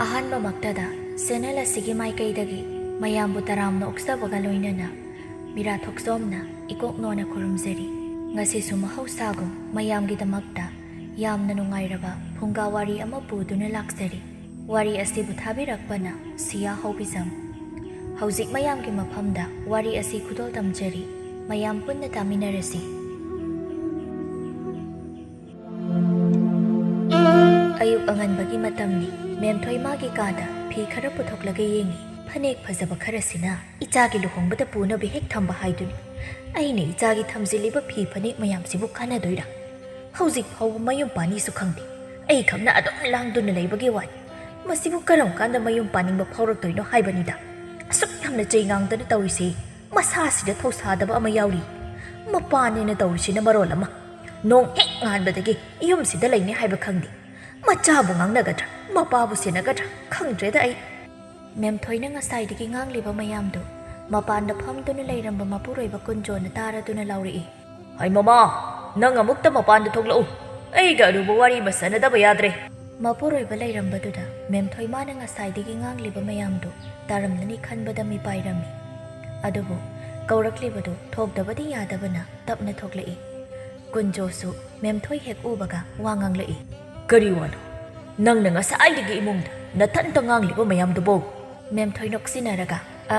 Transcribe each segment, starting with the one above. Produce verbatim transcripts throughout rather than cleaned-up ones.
ꯑꯍꯥꯟꯕꯃꯛꯇꯗ channel ꯑꯁꯤꯒꯤ ꯃꯥꯏꯀꯩꯗꯒꯤ ꯃꯌꯥꯝꯕꯨ ꯇꯔꯥꯝꯅ ꯑꯣꯛꯆꯕꯒ ꯂꯣꯏꯅꯅ ꯃꯤꯔꯥ ꯊꯣꯛꯆꯣꯝꯅ ꯏꯀꯣꯛ ꯅꯣꯟꯅ ꯈꯨꯔꯨꯝꯖꯔꯤ꯫ ꯉꯁꯤꯁꯨ ꯃꯍꯧꯁꯥꯒꯨꯝ ꯃꯌꯥꯝꯒꯤꯗꯃꯛꯇ ꯌꯥꯝꯅ ꯅꯨꯡꯉꯥꯏꯔꯕ ꯐꯨꯡꯒꯥ ꯋꯥꯔꯤ ꯑꯃ ꯄꯨꯗꯨꯅ ꯂꯥꯛꯆꯔꯤ꯫ ꯋꯥꯔꯤ ꯑꯁꯤꯕꯨ ꯊꯥꯕꯤꯔꯛꯄꯅ ꯁꯤꯌꯥ ꯍꯧꯕꯤꯖꯝ꯫ ꯍꯧꯖꯤꯛ ꯃꯌꯥꯝꯒꯤ ꯃꯐꯝꯗ ꯋꯥꯔꯤ ꯑꯁꯤ ꯈꯨꯗꯣꯜ ꯇꯝꯖꯔꯤ꯫ ꯃꯌꯥꯝ ꯄꯨꯟꯅ ꯇꯥꯃꯤꯟꯅꯔꯁꯤ꯫ ꯑꯌꯨꯛ ꯑꯉꯟꯕꯒꯤ ꯃꯇꯝꯅꯤ꯫ ꯃꯦꯝꯊꯣꯏ ꯃꯥꯒꯤ ꯀꯥꯗ ꯐꯤ ꯈꯔ ꯄꯨꯊꯣꯛꯂꯒ ꯌꯦꯡꯉꯤ꯫ ꯐꯅꯦꯛ ꯐꯖꯕ ꯈꯔꯁꯤꯅ ꯏꯆꯥꯒꯤ ꯂꯨꯍꯣꯡꯕꯗ ꯄꯨꯅꯕ ꯍꯦꯛ ꯊꯝꯕ ꯍꯥꯏꯗꯨꯅꯤ꯫ ꯑꯩꯅ ꯏꯆꯥꯒꯤ ꯊꯝꯖꯤꯜꯂꯤꯕ ꯐꯤ ꯐꯅꯦꯛ ꯃꯌꯥꯝꯁꯤꯕꯨ ꯀꯥꯟꯅꯗꯣꯏꯔꯥ? ꯍꯧꯖꯤꯛ ꯐꯥꯎꯕ ꯃꯌꯨꯝ ꯄꯥꯅꯤꯁꯨ ꯈꯪꯗꯦ꯫ ꯑꯩꯈꯛꯅ ꯑꯗꯨꯝ ꯂꯥꯡꯗꯨꯅ ꯂꯩꯕꯒꯤ ꯋꯥꯅꯤ꯫ ꯃꯁꯤꯕꯨ ꯀꯔꯝ ꯀꯥꯟꯗ ꯃꯌꯨꯝ ꯄꯥꯅꯤꯡꯕ ꯐꯥꯎꯔꯛꯇꯣꯏꯅꯣ ꯍꯥꯏꯕꯅꯤꯗ꯫ ꯑꯁꯨꯛ ꯌꯥꯝꯅ ꯆꯩ ꯉꯥꯡꯗꯅ ꯇꯧꯔꯤꯁꯦ ꯃꯁꯥꯁꯤꯗ ꯊꯧꯁꯥꯗꯕ ꯑꯃ ꯌꯥꯎꯔꯤ꯫ ꯃꯄꯥꯅꯦꯅ ꯇꯧꯔꯤꯁꯤꯅ ꯃꯔꯣꯜ ꯑꯃ꯫ ꯅꯣꯡ ꯍꯦꯛ ꯉꯥꯟꯕꯗꯒꯤ ꯌꯨꯝꯁꯤꯗ ꯂꯩꯅꯤ ꯍꯥꯏꯕ ꯈꯪꯗꯦ꯫ ꯃꯆꯥꯕꯨ ꯉꯥꯡꯅꯒꯗ꯭ꯔꯥ, ꯃꯄꯥꯕꯨ ꯁꯦꯟꯅꯒꯗ꯭ꯔꯥ ꯈꯪꯗ꯭ꯔꯦꯗ ꯑꯩ꯫ ꯃꯦꯝꯊꯣꯏꯅ ꯉꯁꯥꯏꯗꯒꯤ ꯉꯥꯡꯂꯤꯕ ꯃꯌꯥꯝꯗꯨ ꯃꯄꯥꯟꯗ ꯐꯝꯗꯨꯅ ꯂꯩꯔꯝꯕ ꯃꯄꯨꯔꯣꯏꯕ ꯀꯨꯟꯖꯣꯅ ꯇꯥꯔꯗꯨꯅ ꯂꯥꯎꯔꯛꯏ꯫ "ꯍꯩ ꯃꯃꯥ, ꯅꯪ ꯑꯃꯨꯛꯇ ꯃꯄꯥꯟꯗ ꯊꯣꯛꯂꯛꯎ꯫ ꯑꯩꯒ ꯑꯔꯨꯕ ꯋꯥꯔꯤ ꯑꯃ ꯁꯥꯟꯅꯗꯕ ꯌꯥꯗ꯭ꯔꯦ꯫" ꯃꯄꯨꯔꯣꯏꯕ ꯂꯩꯔꯝꯕꯗꯨꯗ ꯃꯦꯝꯊꯣꯏ ꯃꯥꯅ ꯉꯁꯥꯏꯗꯒꯤ ꯉꯥꯡꯂꯤꯕ ꯃꯌꯥꯝꯗꯨ ꯇꯥꯔꯝꯂꯅꯤ ꯈꯟꯕꯗ ꯃꯤꯄꯥꯏꯔꯝꯃꯤ꯫ ꯑꯗꯨꯕꯨ ꯀꯧꯔꯛꯂꯤꯕꯗꯨ ꯊꯣꯛꯇꯕꯗꯤ ꯌꯥꯗꯕꯅ ꯇꯞꯅ ꯊꯣꯛꯂꯛꯏ꯫ ꯀꯨꯟꯖꯣꯁꯨ ꯃꯦꯝꯊꯣꯏ ꯍꯦꯛ ꯎꯕꯒ ꯋꯥ ꯉꯥꯡꯂꯛꯏ꯫ "ꯀꯔꯤ ꯋꯥꯅꯣ? ꯅꯪꯅ ꯉꯁꯥꯏꯗꯒꯤ ꯏꯃꯨꯡꯗ ꯅꯊꯟꯇ ꯉꯥꯡꯂꯤꯕ ꯃꯌꯥꯝꯗꯨꯕꯣ?" ꯃꯦꯝꯊꯣꯏ ꯅꯣꯛꯁꯤꯟꯅꯔꯒ, "ꯑ,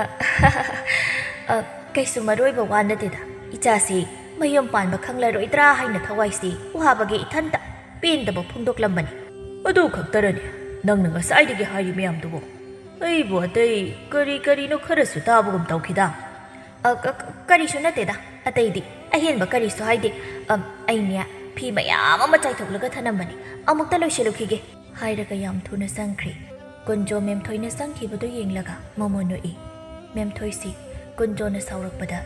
ꯑ, ꯀꯩꯁꯨ ꯃꯔꯨ ꯑꯣꯏꯕ ꯋꯥ ꯅꯠꯇꯦꯗ꯫ ꯏꯆꯥꯁꯤ ꯃꯌꯨꯝ ꯄꯥꯟꯕ ꯈꯪꯂꯔꯣꯏꯗ꯭ꯔꯥ ꯍꯥꯏꯅ ꯊꯋꯥꯏꯁꯤ ꯋꯥꯕꯒꯤ ꯏꯊꯟꯇ ꯄꯦꯟꯗꯕ ꯐꯣꯡꯗꯣꯛꯂꯝꯕꯅꯤ꯫" "ꯑꯗꯨ ꯈꯛꯇꯔꯅꯦ ꯅꯪꯅ ꯉꯁꯥꯏꯗꯒꯤ ꯍꯥꯏꯔꯤ ꯃꯌꯥꯝꯗꯨꯕꯨ? ꯑꯩꯕꯨ ꯑꯇꯩ ꯀꯔꯤ ꯀꯔꯤꯅꯣ ꯈꯔꯁꯨ ꯇꯥꯕꯒꯨꯝ ꯇꯧꯈꯤꯗ꯫" "ꯑ, ꯀ-, ꯀ-, ꯀꯔꯤꯁꯨ ꯅꯠꯇꯦꯗ, ꯑꯇꯩꯗꯤ꯫ ꯑꯍꯦꯟꯕ ꯀꯔꯤꯁꯨ ꯍꯥꯏꯗꯦ꯫ ꯑ, ꯑꯩꯅꯦ ꯐꯤ ꯃꯌꯥꯝ ꯑꯃ ꯆꯥꯏꯊꯣꯛꯂꯒ ꯊꯅꯝꯕꯅꯤ꯫ ꯑꯃꯨꯛꯇ ꯂꯣꯏꯁꯤꯜꯂꯨꯈꯤꯒꯦ꯫" ꯍꯥꯏꯔꯒ ꯌꯥꯝ ꯊꯨꯅ ꯆꯪꯈ꯭ꯔꯦ꯫ ꯀꯨꯟꯖꯣ ꯃꯦꯝꯊꯣꯏꯅ ꯆꯪꯈꯤꯕꯗꯨ ꯌꯦꯡꯂꯒ ꯃꯃꯣꯟ ꯅꯣꯛꯏ꯫ ꯃꯦꯝꯊꯣꯏꯁꯤ ꯀꯨꯟꯖꯣꯅ ꯁꯥꯎꯔꯛꯄꯗ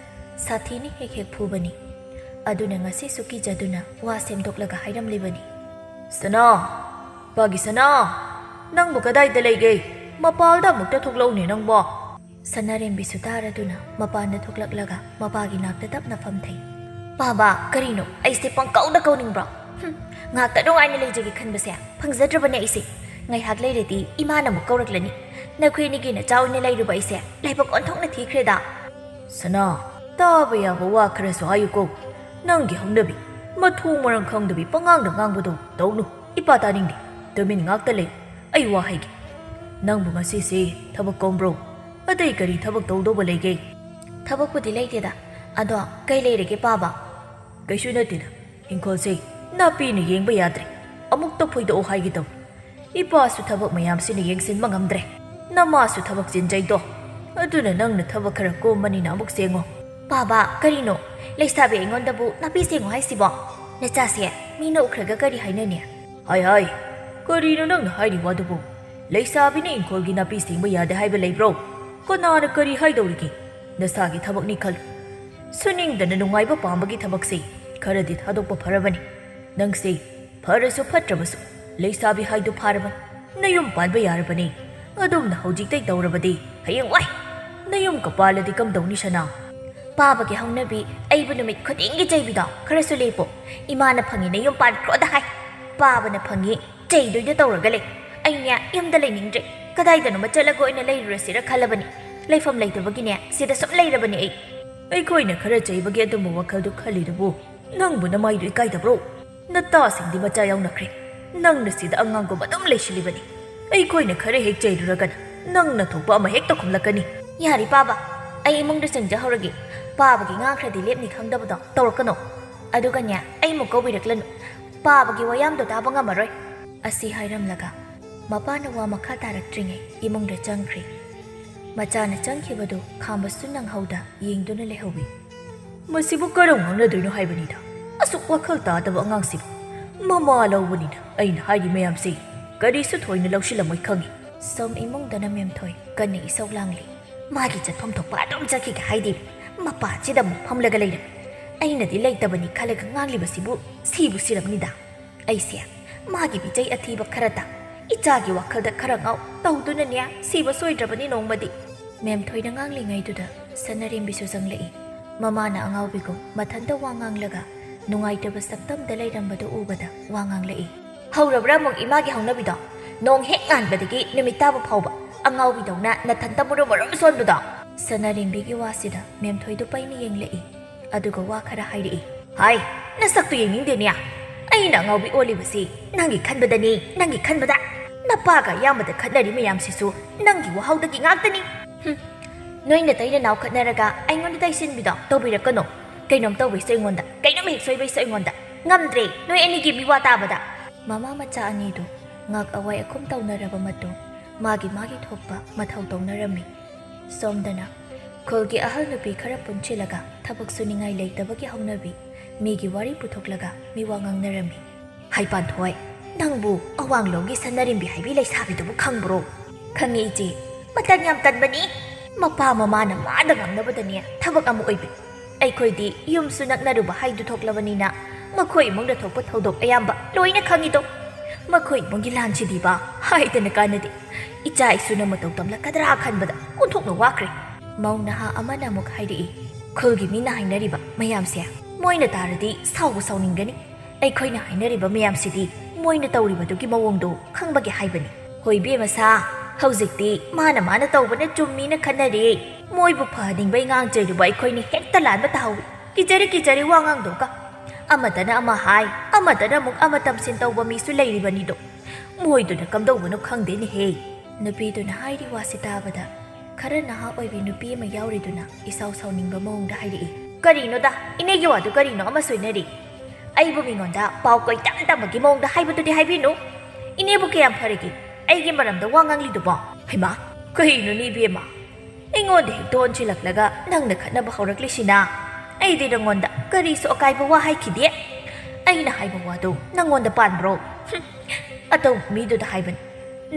ꯁꯥꯊꯤꯅ ꯍꯦꯛ ꯍꯦꯛ ꯐꯨꯕꯅꯤ꯫ ꯑꯗꯨꯅ ꯉꯁꯤꯁꯨ ꯀꯤꯖꯗꯨꯅ ꯋꯥ ꯁꯦꯝꯗꯣꯛꯂꯒ ꯍꯥꯏꯔꯝꯂꯤꯕꯅꯤ꯫ "ꯁꯅꯥ, ꯄꯥꯒꯤ ꯁꯅꯥ, ꯅꯪꯕꯨ ꯀꯗꯥꯏꯗ ꯂꯩꯒꯦ? ꯃꯄꯥꯜꯗ ꯑꯃꯨꯛꯇ ꯊꯣꯛꯂꯛꯎꯅꯦ ꯅꯪꯕꯣ꯫" ꯁꯅꯥꯔꯦꯝꯕꯤꯁꯨ ꯇꯥꯔꯗꯨꯅ ꯃꯄꯥꯟꯗ ꯊꯣꯛꯂꯛꯂꯒ ꯃꯄꯥꯒꯤ ꯅꯥꯛꯇ ꯇꯞꯅ ꯐꯝꯊꯩ꯫ "ꯄꯥꯕ, ꯀꯔꯤꯅꯣ? ꯑꯩꯁꯦ ꯄꯪꯀꯧꯗ ꯀꯧꯅꯤꯡꯕ꯭ꯔꯣ? ꯍꯨꯝ, ꯉꯥꯛꯇ ꯅꯨꯡꯉꯥꯏꯅ ꯂꯩꯖꯒꯦ ꯈꯟꯕꯁꯦ ꯐꯪꯖꯗ꯭ꯔꯕꯅꯦ ꯑꯩꯁꯦ꯫ ꯉꯥꯏꯍꯥꯛ ꯂꯩꯔꯗꯤ ꯏꯃꯥꯅ ꯑꯃꯨꯛ ꯀꯧꯔꯛꯂꯅꯤ꯫ ꯅꯈꯣꯏ ꯑꯅꯤꯒꯤ ꯅꯆꯥ ꯑꯣꯏꯅ ꯂꯩꯔꯨꯕ ꯑꯩꯁꯦ ꯂꯥꯏꯕꯛ ꯑꯣꯟꯊꯣꯛꯅ ꯊꯤꯈ꯭ꯔꯦꯗ꯫ ꯁꯅꯥ, ꯇꯥꯕ ꯌꯥꯕ ꯋꯥ ꯈꯔꯁꯨ ꯍꯥꯏꯌꯨꯀꯣ꯫ ꯅꯪꯒꯤ ꯍꯧꯅꯕꯤ, ꯃꯊꯣꯡ ꯃꯔꯝ ꯈꯪꯗꯕꯤ ꯄꯉꯥꯡꯗ ꯉꯥꯡꯕꯗꯣ ꯇꯧꯅꯨ꯫ ꯏꯄꯥ ꯇꯥꯅꯤꯡꯗꯦ꯫ ꯇꯨꯃꯤꯟ ꯉꯥꯛꯇ ꯂꯩ꯫ ꯑꯩ ꯋꯥ ꯍꯥꯏꯒꯦ꯫ ꯅꯪꯕꯨ ꯉꯁꯤꯁꯦ ꯊꯕꯛ ꯀꯣꯝꯕ꯭ꯔꯣ? ꯑꯇꯩ ꯀꯔꯤ ꯊꯕꯛ ꯇꯧꯗꯧꯕ ꯂꯩꯒꯦ? ꯊꯕꯛꯄꯨꯗꯤ ꯂꯩꯇꯦꯗ꯫ ꯑꯗꯣ ꯀꯩ ꯂꯩꯔꯒꯦ ꯄꯥꯕ? ꯀꯩꯁꯨ ꯅꯠꯇꯦꯗ꯫ ꯏꯪꯈꯣꯜꯁꯦ ꯅꯥꯄꯤꯅ ꯌꯦꯡꯕ ꯌꯥꯗ꯭ꯔꯦ꯫ ꯑꯃꯨꯛꯇ ꯐꯣꯏꯗꯣꯛꯑꯣ ꯍꯥꯏꯒꯦ ꯇꯧ꯫ ꯏꯄꯥꯁꯨ ꯊꯕꯛ ꯃꯌꯥꯝꯁꯤꯅ ꯌꯦꯡꯁꯤꯟꯕ ꯉꯝꯗ꯭ꯔꯦ꯫ ꯅꯃꯥꯁꯨ ꯊꯕꯛ ꯆꯤꯟꯖꯩꯗꯣ꯫ ꯑꯗꯨꯅ ꯅꯪꯅ ꯊꯕꯛ ꯈꯔ ꯀꯣꯝꯕꯅꯤꯅ ꯑꯃꯨꯛ ꯁꯦꯡꯉꯣ꯫ ꯄꯥꯕ, ꯀꯔꯤꯅꯣ? ꯂꯩꯁꯥꯕꯤ ꯑꯩꯉꯣꯟꯗꯕꯨ ꯅꯥꯄꯤ ꯁꯦꯡꯉꯣ ꯍꯥꯏꯁꯤꯕꯣ? ꯅꯆꯥꯁꯦ ꯃꯤꯅ ꯎꯈ꯭ꯔꯒ ꯀꯔꯤ ꯍꯥꯏꯅꯅꯤ? ꯍꯥꯏ ꯍꯥꯏ, ꯀꯔꯤꯅꯣ ꯅꯪꯅ ꯍꯥꯏꯔꯤꯕ ꯑꯗꯨꯕꯨ? ꯂꯩꯁꯥꯕꯤꯅ ꯏꯪꯈꯣꯜꯒꯤ ꯅꯥꯄꯤ ꯁꯦꯡꯕ ꯌꯥꯗꯦ ꯍꯥꯏꯕ ꯂꯩꯕ꯭ꯔꯣ? ꯀꯅꯥꯅ ꯀꯔꯤ ꯍꯥꯏꯗꯧꯔꯤꯒꯦ? ꯅꯁꯥꯒꯤ ꯊꯕꯛꯅꯤ ꯈꯜꯂꯨ꯫ ꯁꯨꯅꯤꯡꯗꯅ ꯅꯨꯡꯉꯥꯏꯕ ꯄꯥꯝꯕꯒꯤ ꯊꯕꯛꯁꯦ ꯈꯔꯗꯤ ꯊꯥꯗꯣꯛꯄ ꯐꯔꯕꯅꯤ꯫ ꯅꯪꯁꯦ ꯐꯔꯁꯨ ꯐꯠꯇ꯭ꯔꯕꯁꯨ ꯂꯩꯁꯥꯕꯤ ꯍꯥꯏꯗꯨ ꯐꯥꯔꯕꯅꯤ꯫ ꯅꯌꯨꯝ ꯄꯥꯟꯕ ꯌꯥꯔꯕꯅꯤ꯫ ꯑꯗꯨꯝꯅ ꯍꯧꯖꯤꯛꯇꯩ ꯇꯧꯔꯕꯗꯤ ꯍꯌꯦꯡ ꯋꯥꯏ ꯅꯌꯨꯝꯒ ꯄꯥꯜꯂꯗꯤ ꯀꯝꯗꯧꯅꯤ ꯁꯅꯥ? ꯄꯥꯕꯒꯤ ꯍꯧꯅꯕꯤ ꯑꯩꯕꯨ ꯅꯨꯃꯤꯠ ꯈꯨꯗꯤꯡꯒꯤ ꯆꯩꯕꯤꯗꯣ ꯈꯔꯁꯨ ꯂꯦꯞꯄꯣ꯫ ꯏꯃꯥꯅ ꯐꯪꯉꯤ ꯅꯌꯨꯝ ꯄꯥꯟꯈ꯭ꯔꯣꯗ ꯍꯥꯏ꯫ ꯄꯥꯕꯅ ꯐꯪꯉꯤ ꯆꯩꯗꯣꯏꯗ ꯇꯧꯔꯒ ꯂꯩ꯫ ꯑꯩꯅꯦ ꯌꯨꯝꯗ ꯂꯩꯅꯤꯡꯗ꯭ꯔꯦ꯫ ꯀꯗꯥꯏꯗꯅꯣꯃ ꯆꯠꯂꯒ ꯑꯣꯏꯅ ꯂꯩꯔꯨꯔꯁꯤꯔ ꯈꯜꯂꯕꯅꯤ꯫ ꯂꯩꯐꯝ ꯂꯩꯇꯕꯒꯤꯅꯦ ꯁꯤꯗ ꯁꯨꯝ ꯂꯩꯔꯕꯅꯤ ꯑꯩ꯫ ꯑꯩꯈꯣꯏꯅ ꯈꯔ ꯆꯩꯕꯒꯤ ꯑꯗꯨꯝꯕ ꯋꯥꯈꯜꯗꯨ ꯈꯜꯂꯤꯗꯨꯕꯨ ꯅꯪꯕꯨ ꯅꯃꯥꯏꯗꯨ ꯏꯀꯥꯏꯗꯕ꯭ꯔꯣ? ꯅꯇꯥꯁꯤꯡꯗꯤ ꯃꯆꯥ ꯌꯥꯎꯅꯈ꯭ꯔꯦ꯫ ꯅꯪꯅ ꯁꯤꯗ ꯑꯉꯥꯡꯒꯨꯝ ꯑꯗꯨꯝ ꯂꯩꯁꯤꯜꯂꯤꯕꯅꯤ꯫ ꯑꯩꯈꯣꯏꯅ ꯈꯔ ꯍꯦꯛ ꯆꯩꯔꯨꯔꯒꯅ ꯅꯪꯅ ꯊꯣꯛꯄ ꯑꯃ ꯍꯦꯛꯇ ꯈꯨꯝꯂꯛꯀꯅꯤ꯫ ꯌꯥꯔꯦ ꯄꯥꯕ, ꯑꯩ ꯏꯃꯨꯡꯗ ꯆꯪꯖꯍꯧꯔꯒꯦ꯫ ꯄꯥꯕꯒꯤ ꯉꯥꯡꯈ꯭ꯔꯗꯤ ꯂꯦꯞꯅꯤ ꯈꯪꯗꯕꯗꯣ ꯇꯧꯔꯛꯀꯅꯣ꯫ ꯑꯗꯨꯒꯅꯦ, ꯑꯩ ꯑꯃꯨꯛ ꯀꯧꯕꯤꯔꯛꯂꯅꯨ꯫ ꯄꯥꯕꯒꯤ ꯋꯥꯌꯥꯝꯗꯣ ꯇꯥꯕ ꯉꯝꯃꯔꯣꯏ꯫ ꯑꯁꯤ ꯍꯥꯏꯔꯝꯂꯒ ꯃꯄꯥꯅ ꯋꯥ ꯃꯈꯥ ꯇꯥꯔꯛꯇ꯭ꯔꯤꯉꯩ ꯏꯃꯨꯡꯗ ꯆꯪꯈ꯭ꯔꯦ꯫ ꯃꯆꯥꯅ ꯆꯪꯈꯤꯕꯗꯨ ꯈꯥꯝꯕꯁꯨ ꯅꯪꯍꯧꯗ ꯌꯦꯡꯗꯨꯅ ꯂꯩꯍꯧꯏ꯫ ꯃꯁꯤꯕꯨ ꯀꯔꯝ ꯉꯥꯡꯅꯗꯣꯏꯅꯣ ꯍꯥꯏꯕꯅꯤꯗ꯫ ꯑꯁꯨꯛ ꯋꯥꯈꯜ ꯇꯥꯗꯕ ꯑꯉꯥꯡꯁꯤꯕꯨ꯫ ꯃꯃꯥ ꯂꯧꯕꯅꯤꯅ ꯑꯩꯅ ꯍꯥꯏꯔꯤ ꯃꯌꯥꯝꯁꯤ ꯀꯔꯤꯁꯨ ꯊꯣꯏꯅ ꯂꯧꯁꯤꯜꯂꯝꯃꯣꯏ ꯈꯪꯏ꯫ ꯁꯣꯝ ꯏꯃꯨꯡꯗꯅ ꯃꯦꯝꯊꯣꯏ ꯀꯟꯅ ꯏꯁꯧ ꯂꯥꯡꯂꯤ꯫ ꯃꯥꯒꯤ ꯆꯠꯐꯝ ꯊꯣꯛꯄ ꯑꯗꯨꯝ ꯆꯠꯈꯤꯒꯦ ꯍꯥꯏꯗꯦ꯫ ꯃꯄꯥꯟꯁꯤꯗ ꯑꯃꯨꯛ ꯐꯝꯂꯒ ꯂꯩꯔꯝꯃꯤ꯫ ꯑꯩꯅꯗꯤ ꯂꯩꯇꯕꯅꯤ ꯈꯜꯂꯒ ꯉꯥꯡꯂꯤꯕꯁꯤꯕꯨ ꯁꯤꯕꯨ ꯁꯤꯔꯝꯅꯤꯗ꯫ ꯑꯩꯁꯦ ꯃꯥꯒꯤ ꯃꯤꯆꯩ ꯑꯊꯤꯕ ꯈꯔ ꯇꯥ, ꯏꯆꯥꯒꯤ ꯋꯥꯈꯜꯗ ꯈꯔ ꯉꯥꯎ ꯇꯧꯗꯨꯅꯅꯦ ꯁꯤꯕ ꯁꯣꯏꯗ꯭ꯔꯕꯅꯤ ꯅꯣꯡꯃꯗꯤ꯫ ꯃꯦꯝꯊꯣꯏꯅ ꯉꯥꯡꯂꯤꯉꯩꯗꯨꯗ ꯁꯅꯔꯦꯝꯕꯤꯁꯨ ꯆꯪꯂꯛꯏ꯫ ꯃꯃꯥꯅ ꯑꯉꯥꯎꯕꯤꯒꯨꯝ ꯃꯊꯟꯇ ꯋꯥ ꯉꯥꯡꯂꯒ ꯅꯨꯡꯉꯥꯏꯇꯕ ꯁꯛꯇꯝꯗ ꯂꯩꯔꯝꯕꯗꯨ ꯎꯕꯗ ꯋꯥ ꯉꯥꯡꯂꯛꯏ꯫ ꯍꯧꯔꯕ꯭ꯔꯥ ꯑꯃꯨꯛ ꯏꯃꯥꯒꯤ ꯍꯧꯅꯕꯤꯗꯣ? ꯅꯣꯡ ꯍꯦꯛ ꯉꯥꯟꯕꯗꯒꯤ ꯅꯨꯃꯤꯠ ꯇꯥꯕ ꯐꯥꯎꯕ ꯑꯉꯥꯎꯕꯤꯗꯧꯅ ꯅꯊꯟꯇ ꯃꯨꯔꯨꯝ ꯃꯨꯔꯨꯝ ꯁꯣꯟꯕꯗꯣ? ꯁꯅꯥꯔꯦꯝꯕꯤꯒꯤ ꯋꯥꯁꯤꯗ ꯃꯦꯝꯊꯣꯏꯗꯨ ꯄꯩꯅ ꯌꯦꯡꯂꯛꯏ꯫ ꯑꯗꯨꯒ ꯋꯥ ꯈꯔ ꯍꯥꯏꯔꯛꯏ꯫ ꯍꯥꯏ, ꯅꯁꯛꯇꯨ ꯌꯦꯡꯅꯤꯡꯗꯦꯅꯦ꯫ ꯑꯩꯅ ꯑꯉꯥꯎꯕꯤ ꯑꯣꯜꯂꯤꯕꯁꯤ ꯅꯪꯒꯤ ꯈꯟꯕꯗꯅꯤ, ꯅꯪꯒꯤ ꯈꯟꯕꯗ꯫ ꯅꯄꯥꯒ ꯑꯌꯥꯝꯕꯗ ꯈꯠꯅꯔꯤ ꯃꯌꯥꯝꯁꯤꯁꯨ ꯅꯪꯒꯤ ꯋꯥꯍꯧꯗꯒꯤ ꯉꯥꯛꯇꯅꯤ꯫ ꯍꯨꯝ, ꯅꯣꯏ ꯅꯇꯩ ꯅꯅꯥꯎ ꯈꯠꯅꯔꯒ ꯑꯩꯉꯣꯟꯗ ꯇꯩꯁꯤꯟꯕꯤꯗꯣ ꯇꯧꯕꯤꯔꯛꯀꯅꯣ꯫ ꯀꯩꯅꯣꯝ ꯇꯧꯕꯩꯁꯨ ꯑꯩꯉꯣꯟꯗ, ꯀꯩꯅꯣꯝ ꯍꯦꯛ ꯁꯣꯏꯕꯩꯁꯨ ꯑꯩꯉꯣꯟꯗ꯫ ꯉꯝꯗ꯭ꯔꯦ ꯅꯣꯏ ꯑꯅꯤꯒꯤ ꯃꯤꯋꯥ ꯇꯥꯕꯗ꯫ ꯃꯃꯥ ꯃꯆꯥ ꯑꯅꯤꯗꯨ ꯉꯥꯛ ꯑꯋꯥꯏ ꯑꯈꯨꯝ ꯇꯧꯅꯔꯕ ꯃꯇꯨꯡ ꯃꯥꯒꯤ ꯃꯥꯒꯤ ꯊꯣꯛꯄ ꯃꯊꯧ ꯇꯧꯅꯔꯝꯃꯤ꯫ ꯁꯣꯝꯗꯅ ꯈꯨꯜꯒꯤ ꯑꯍꯜ ꯅꯨꯄꯤ ꯈꯔ ꯄꯨꯟꯁꯤꯜꯂꯒ ꯊꯕꯛ ꯁꯨꯅꯤꯡꯉꯥꯏ ꯂꯩꯇꯕꯒꯤ ꯍꯧꯅꯕꯤ, ꯃꯤꯒꯤ ꯋꯥꯔꯤ ꯄꯨꯊꯣꯛꯂꯒ ꯃꯤꯋꯥ ꯉꯥꯡꯅꯔꯝꯃꯤ꯫ ꯍꯩꯄꯥꯟꯊꯣꯏ, ꯅꯪꯕꯨ ꯑꯋꯥꯡꯂꯣꯝꯒꯤ ꯁꯅꯥꯔꯦꯝꯕꯤ ꯍꯥꯏꯕꯤ ꯂꯩꯁꯥꯕꯤꯗꯨꯕꯨ ꯈꯪꯕ꯭ꯔꯣ? ꯈꯪꯉꯤ ꯏꯆꯦ, ꯃꯇꯟ ꯌꯥꯝ ꯇꯟꯕꯅꯤ꯫ ꯃꯄꯥ ꯃꯃꯥꯅ ꯃꯥꯗ ꯉꯥꯡꯅꯕꯗꯅꯦ ꯊꯕꯛ ꯑꯃ ꯑꯣꯏꯕꯤ꯫ ꯑꯩꯈꯣꯏꯗꯤ ꯌꯨꯝꯁꯨ ꯅꯛꯅꯔꯨꯕ ꯍꯥꯏꯗꯨ ꯊꯣꯛꯂꯕꯅꯤꯅ ꯃꯈꯣꯏ ꯏꯃꯨꯡꯗ ꯊꯣꯛꯄ ꯊꯧꯗꯣꯛ ꯑꯌꯥꯝꯕ ꯂꯣꯏꯅ ꯈꯪꯉꯤꯗꯣ꯫ ꯃꯈꯣꯏ ꯏꯃꯨꯡꯒꯤ ꯂꯥꯟꯁꯤꯗꯤꯕ ꯍꯥꯏꯗꯅ ꯀꯥꯟꯅꯗꯦ꯫ ꯏꯆꯥ ꯏꯁꯨꯅ ꯃꯇꯧ ꯇꯝꯂꯛꯀꯗ꯭ꯔꯥ ꯈꯟꯕꯗ ꯑꯣꯟꯊꯣꯛꯅ ꯋꯥꯈ꯭ꯔꯦ꯫ ꯃꯧ ꯅꯍꯥ ꯑꯃꯅ ꯑꯃꯨꯛ ꯍꯥꯏꯔꯛꯏ, ꯈꯨꯜꯒꯤ ꯃꯤꯅ ꯍꯥꯏꯅꯔꯤꯕ ꯃꯌꯥꯝꯁꯦ ꯃꯣꯏꯅ ꯇꯥꯔꯗꯤ ꯁꯥꯎꯕ ꯁꯥꯎꯅꯤꯡꯒꯅꯤ꯫ ꯑꯩꯈꯣꯏꯅ ꯍꯥꯏꯅꯔꯤꯕ ꯃꯌꯥꯝꯁꯤꯗꯤ ꯃꯣꯏꯅ ꯇꯧꯔꯤꯕꯗꯨꯒꯤ ꯃꯑꯣꯡꯗꯣ ꯈꯪꯕꯒꯤ ꯍꯥꯏꯕꯅꯤ꯫ ꯍꯣꯏ ꯏꯕꯦꯝꯃ ꯁꯥ, ꯍꯧꯖꯤꯛꯇꯤ ꯃꯥꯅ ꯃꯥꯅ ꯇꯧꯕꯅ ꯆꯨꯝꯃꯤꯅ ꯈꯟꯅꯔꯦ꯫ ꯃꯣꯏꯕꯨ ꯐꯍꯟꯅꯤꯡꯕꯩ ꯉꯥꯡ ꯆꯩꯔꯨꯕ ꯑꯩꯈꯣꯏꯅ ꯍꯦꯛꯇ ꯂꯥꯟꯕ ꯇꯥꯍꯧꯏ꯫ ꯀꯤꯖꯔꯦ ꯀꯤꯖꯔꯦ ꯋꯥ ꯉꯥꯡꯗꯣꯛꯀ꯫ ꯑꯃꯗꯅ ꯑꯃ ꯍꯥꯏ, ꯑꯃꯗꯅ ꯑꯃꯨꯛ ꯑꯃ ꯇꯝꯁꯤꯟ ꯇꯧꯕ ꯃꯤꯁꯨ ꯂꯩꯔꯤꯕꯅꯤꯗꯣ꯫ ꯃꯣꯏꯗꯨꯅ ꯀꯝꯗꯧꯕꯅꯣ ꯈꯪꯗꯦꯅꯦꯍꯦ꯫ ꯅꯨꯄꯤꯗꯨꯅ ꯍꯥꯏꯔꯤ ꯋꯥꯁꯤ ꯇꯥꯕꯗ ꯈꯔ ꯅꯍꯥ ꯑꯣꯏꯕꯤ ꯅꯨꯄꯤ ꯑꯃ ꯌꯥꯎꯔꯤꯗꯨꯅ ꯏꯁꯥꯎ ꯁꯥꯎꯅꯤꯡꯕ ꯃꯑꯣꯡꯗ ꯍꯥꯏꯔꯛꯏ꯫ ꯀꯔꯤꯅꯣꯗ, ꯏꯅꯦꯒꯤ ꯋꯥꯗꯨ ꯀꯔꯤꯅꯣ ꯑꯃ ꯁꯣꯏꯅꯔꯤ? ꯑꯩꯕꯨ ꯃꯤꯉꯣꯟꯗ ꯄꯥꯎ ꯀꯣꯏꯇꯝ ꯇꯝꯕꯒꯤ ꯃꯑꯣꯡꯗ ꯍꯥꯏꯕꯗꯨꯗꯤ ꯍꯥꯏꯕꯤꯅꯨ꯫ ꯏꯅꯦꯕꯨ ꯀꯌꯥꯝ ꯐꯔꯒꯦ ꯑꯩꯒꯤ ꯃꯔꯝꯗ ꯋꯥ ꯉꯥꯡꯂꯤꯗꯨꯕꯣ? ꯍꯩꯃꯥ, ꯀꯩꯅꯣꯅꯦ ꯏꯕꯦꯝꯃ? ꯑꯩꯉꯣꯟꯗ ꯍꯦꯛꯇ ꯑꯣꯟꯁꯤꯜꯂꯛꯂꯒ ꯅꯪꯅ ꯈꯠꯅꯕ ꯍꯧꯔꯛꯂꯤꯁꯤꯅ? ꯑꯩꯗꯤ ꯅꯪꯉꯣꯟꯗ ꯀꯔꯤꯁꯨ ꯑꯀꯥꯏꯕ ꯋꯥ ꯍꯥꯏꯈꯤꯗꯦ꯫ ꯑꯩꯅ ꯍꯥꯏꯕ ꯋꯥꯗꯨ ꯅꯪꯉꯣꯟꯗ ꯄꯥꯟꯕ꯭ꯔꯣ? ꯍꯨꯝ, ꯑꯇꯧꯕ ꯃꯤꯗꯨꯗ ꯍꯥꯏꯕꯅꯤ꯫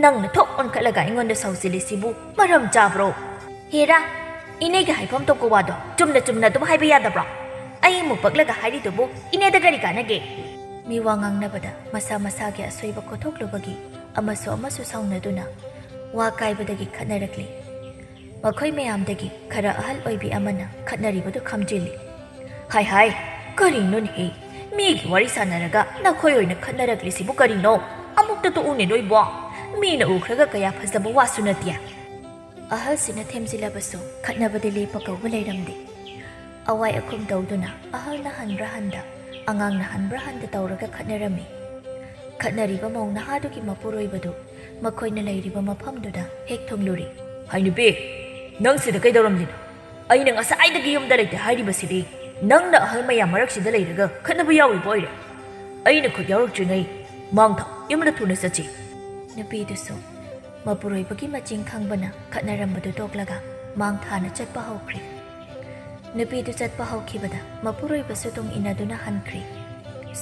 ꯅꯪꯅ ꯊꯣꯛ ꯑꯣꯟꯈꯠꯂꯒ ꯑꯩꯉꯣꯟꯗ ꯁꯥꯎꯖꯤꯜꯂꯤꯁꯤꯕꯨ ꯃꯔꯝ ꯆꯥꯕ꯭ꯔꯣ? ꯍꯦꯔꯥ, ꯏꯅꯦꯒꯤ ꯍꯥꯏꯐꯝ ꯊꯣꯛꯄ ꯋꯥꯗꯣ ꯆꯨꯝꯅ ꯆꯨꯝꯅ ꯑꯗꯨꯝ ꯍꯥꯏꯕ ꯌꯥꯗꯕ꯭ꯔꯣ? ꯑꯩ ꯑꯃꯨꯛ ꯄꯛꯂꯒ ꯍꯥꯏꯔꯤꯗꯨꯕꯨ ꯏꯅꯦꯗ ꯀꯔꯤ ꯀꯥꯟꯅꯒꯦ? ꯃꯤ ꯋꯥ ꯉꯥꯡꯅꯕꯗ ꯃꯁꯥ ꯃꯁꯥꯒꯤ ꯑꯁꯣꯏꯕ ꯀꯣꯊꯣꯛꯂꯨꯕꯒꯤ ꯑꯃꯁꯨ ꯑꯃꯁꯨ ꯁꯥꯎꯅꯗꯨꯅ ꯋꯥ ꯀꯥꯏꯕꯗꯒꯤ ꯈꯠꯅꯔꯛꯂꯤ꯫ ꯃꯈꯣꯏ ꯃꯌꯥꯝꯗꯒꯤ ꯈꯔ ꯑꯍꯜ ꯑꯣꯏꯕꯤ ꯑꯃꯅ ꯈꯠꯅꯔꯤꯕꯗꯨ ꯈꯝꯖꯤꯜꯂꯤ꯫ ꯍꯥꯏ ꯍꯥꯏ, ꯀꯔꯤꯅꯣꯅꯦꯍꯦ? ꯃꯤꯒꯤ ꯋꯥꯔꯤ ꯁꯥꯟꯅꯔꯒ ꯅꯈꯣꯏ ꯑꯣꯏꯅ ꯈꯠꯅꯔꯛꯂꯤꯁꯤꯕꯨ ꯀꯔꯤꯅꯣ? ꯑꯃꯨꯛꯇ ꯇꯣꯛꯎꯅꯦ ꯅꯣꯏꯕꯣ꯫ ꯃꯤꯅ ꯎꯈ꯭ꯔꯒ ꯀꯌꯥ ꯐꯖꯕ ꯋꯥꯁꯨ ꯅꯠꯇꯦ꯫ ꯑꯍꯜꯁꯤꯅ ꯊꯦꯝꯖꯤꯜꯂꯕꯁꯨ ꯈꯠꯅꯕꯗꯤ ꯂꯦꯞꯄ ꯀꯧꯕ ꯂꯩꯔꯝꯗꯦ꯫ ꯑꯋꯥꯏ ꯑꯈꯨꯝ ꯇꯧꯗꯨꯅ ꯑꯍꯜꯅ ꯍꯟꯕ꯭ꯔꯥ ꯍꯟꯗ, ꯑꯉꯥꯡꯅ ꯍꯟꯕ꯭ꯔꯥ ꯍꯟꯗ ꯇꯧꯔꯒ ꯈꯠꯅꯔꯝꯃꯤ꯫ ꯈꯠꯅꯔꯤꯕ ꯃꯧ ꯅꯍꯥꯗꯨꯒꯤ ꯃꯄꯨꯔꯣꯏꯕꯗꯨ ꯃꯈꯣꯏꯅ ꯂꯩꯔꯤꯕ ꯃꯐꯝꯗꯨꯗ ꯍꯦꯛ ꯊꯨꯡꯂꯨꯔꯤ꯫ "ꯍꯩ ꯅꯨꯄꯤ, ꯅꯪ ꯁꯤꯗ ꯀꯩꯗꯧꯔꯝꯂꯤꯅꯣ? ꯑꯩꯅ ꯉꯁꯥꯏꯗꯒꯤ ꯌꯨꯝꯗ ꯂꯩꯇꯦ ꯍꯥꯏꯔꯤꯕꯁꯤꯗꯤ ꯅꯪꯅ ꯑꯍꯜ ꯃꯌꯥꯝ ꯃꯔꯛꯁꯤꯗ ꯂꯩꯔꯒ ꯈꯠꯅꯕ ꯌꯥꯎꯔꯤꯕ ꯑꯣꯏꯔꯦ꯫ ꯑꯩꯅ ꯈꯨꯠ ꯌꯥꯎꯔꯛꯇ꯭ꯔꯤꯉꯩ ꯃꯥꯡ ꯊꯥꯎ, ꯌꯨꯝꯗ ꯊꯨꯅ ꯆꯠꯁꯤ꯫" ꯅꯨꯄꯤꯗꯨꯁꯨ ꯃꯄꯨꯔꯣꯏꯕꯒꯤ ꯃꯆꯤꯡ ꯈꯪꯕꯅ ꯈꯠꯅꯔꯝꯕꯗꯨ ꯇꯣꯛꯂꯒ ꯃꯥꯡ ꯊꯥꯅ ꯆꯠꯄ ꯍꯧꯈ꯭ꯔꯦ꯫ ꯅꯨꯄꯤꯗꯨ ꯆꯠꯄ ꯍꯧꯈꯤꯕꯗ ꯃꯄꯨꯔꯣꯏꯕꯁꯨ ꯇꯨꯡ ꯏꯟꯅꯗꯨꯅ ꯍꯟꯈ꯭ꯔꯦ꯫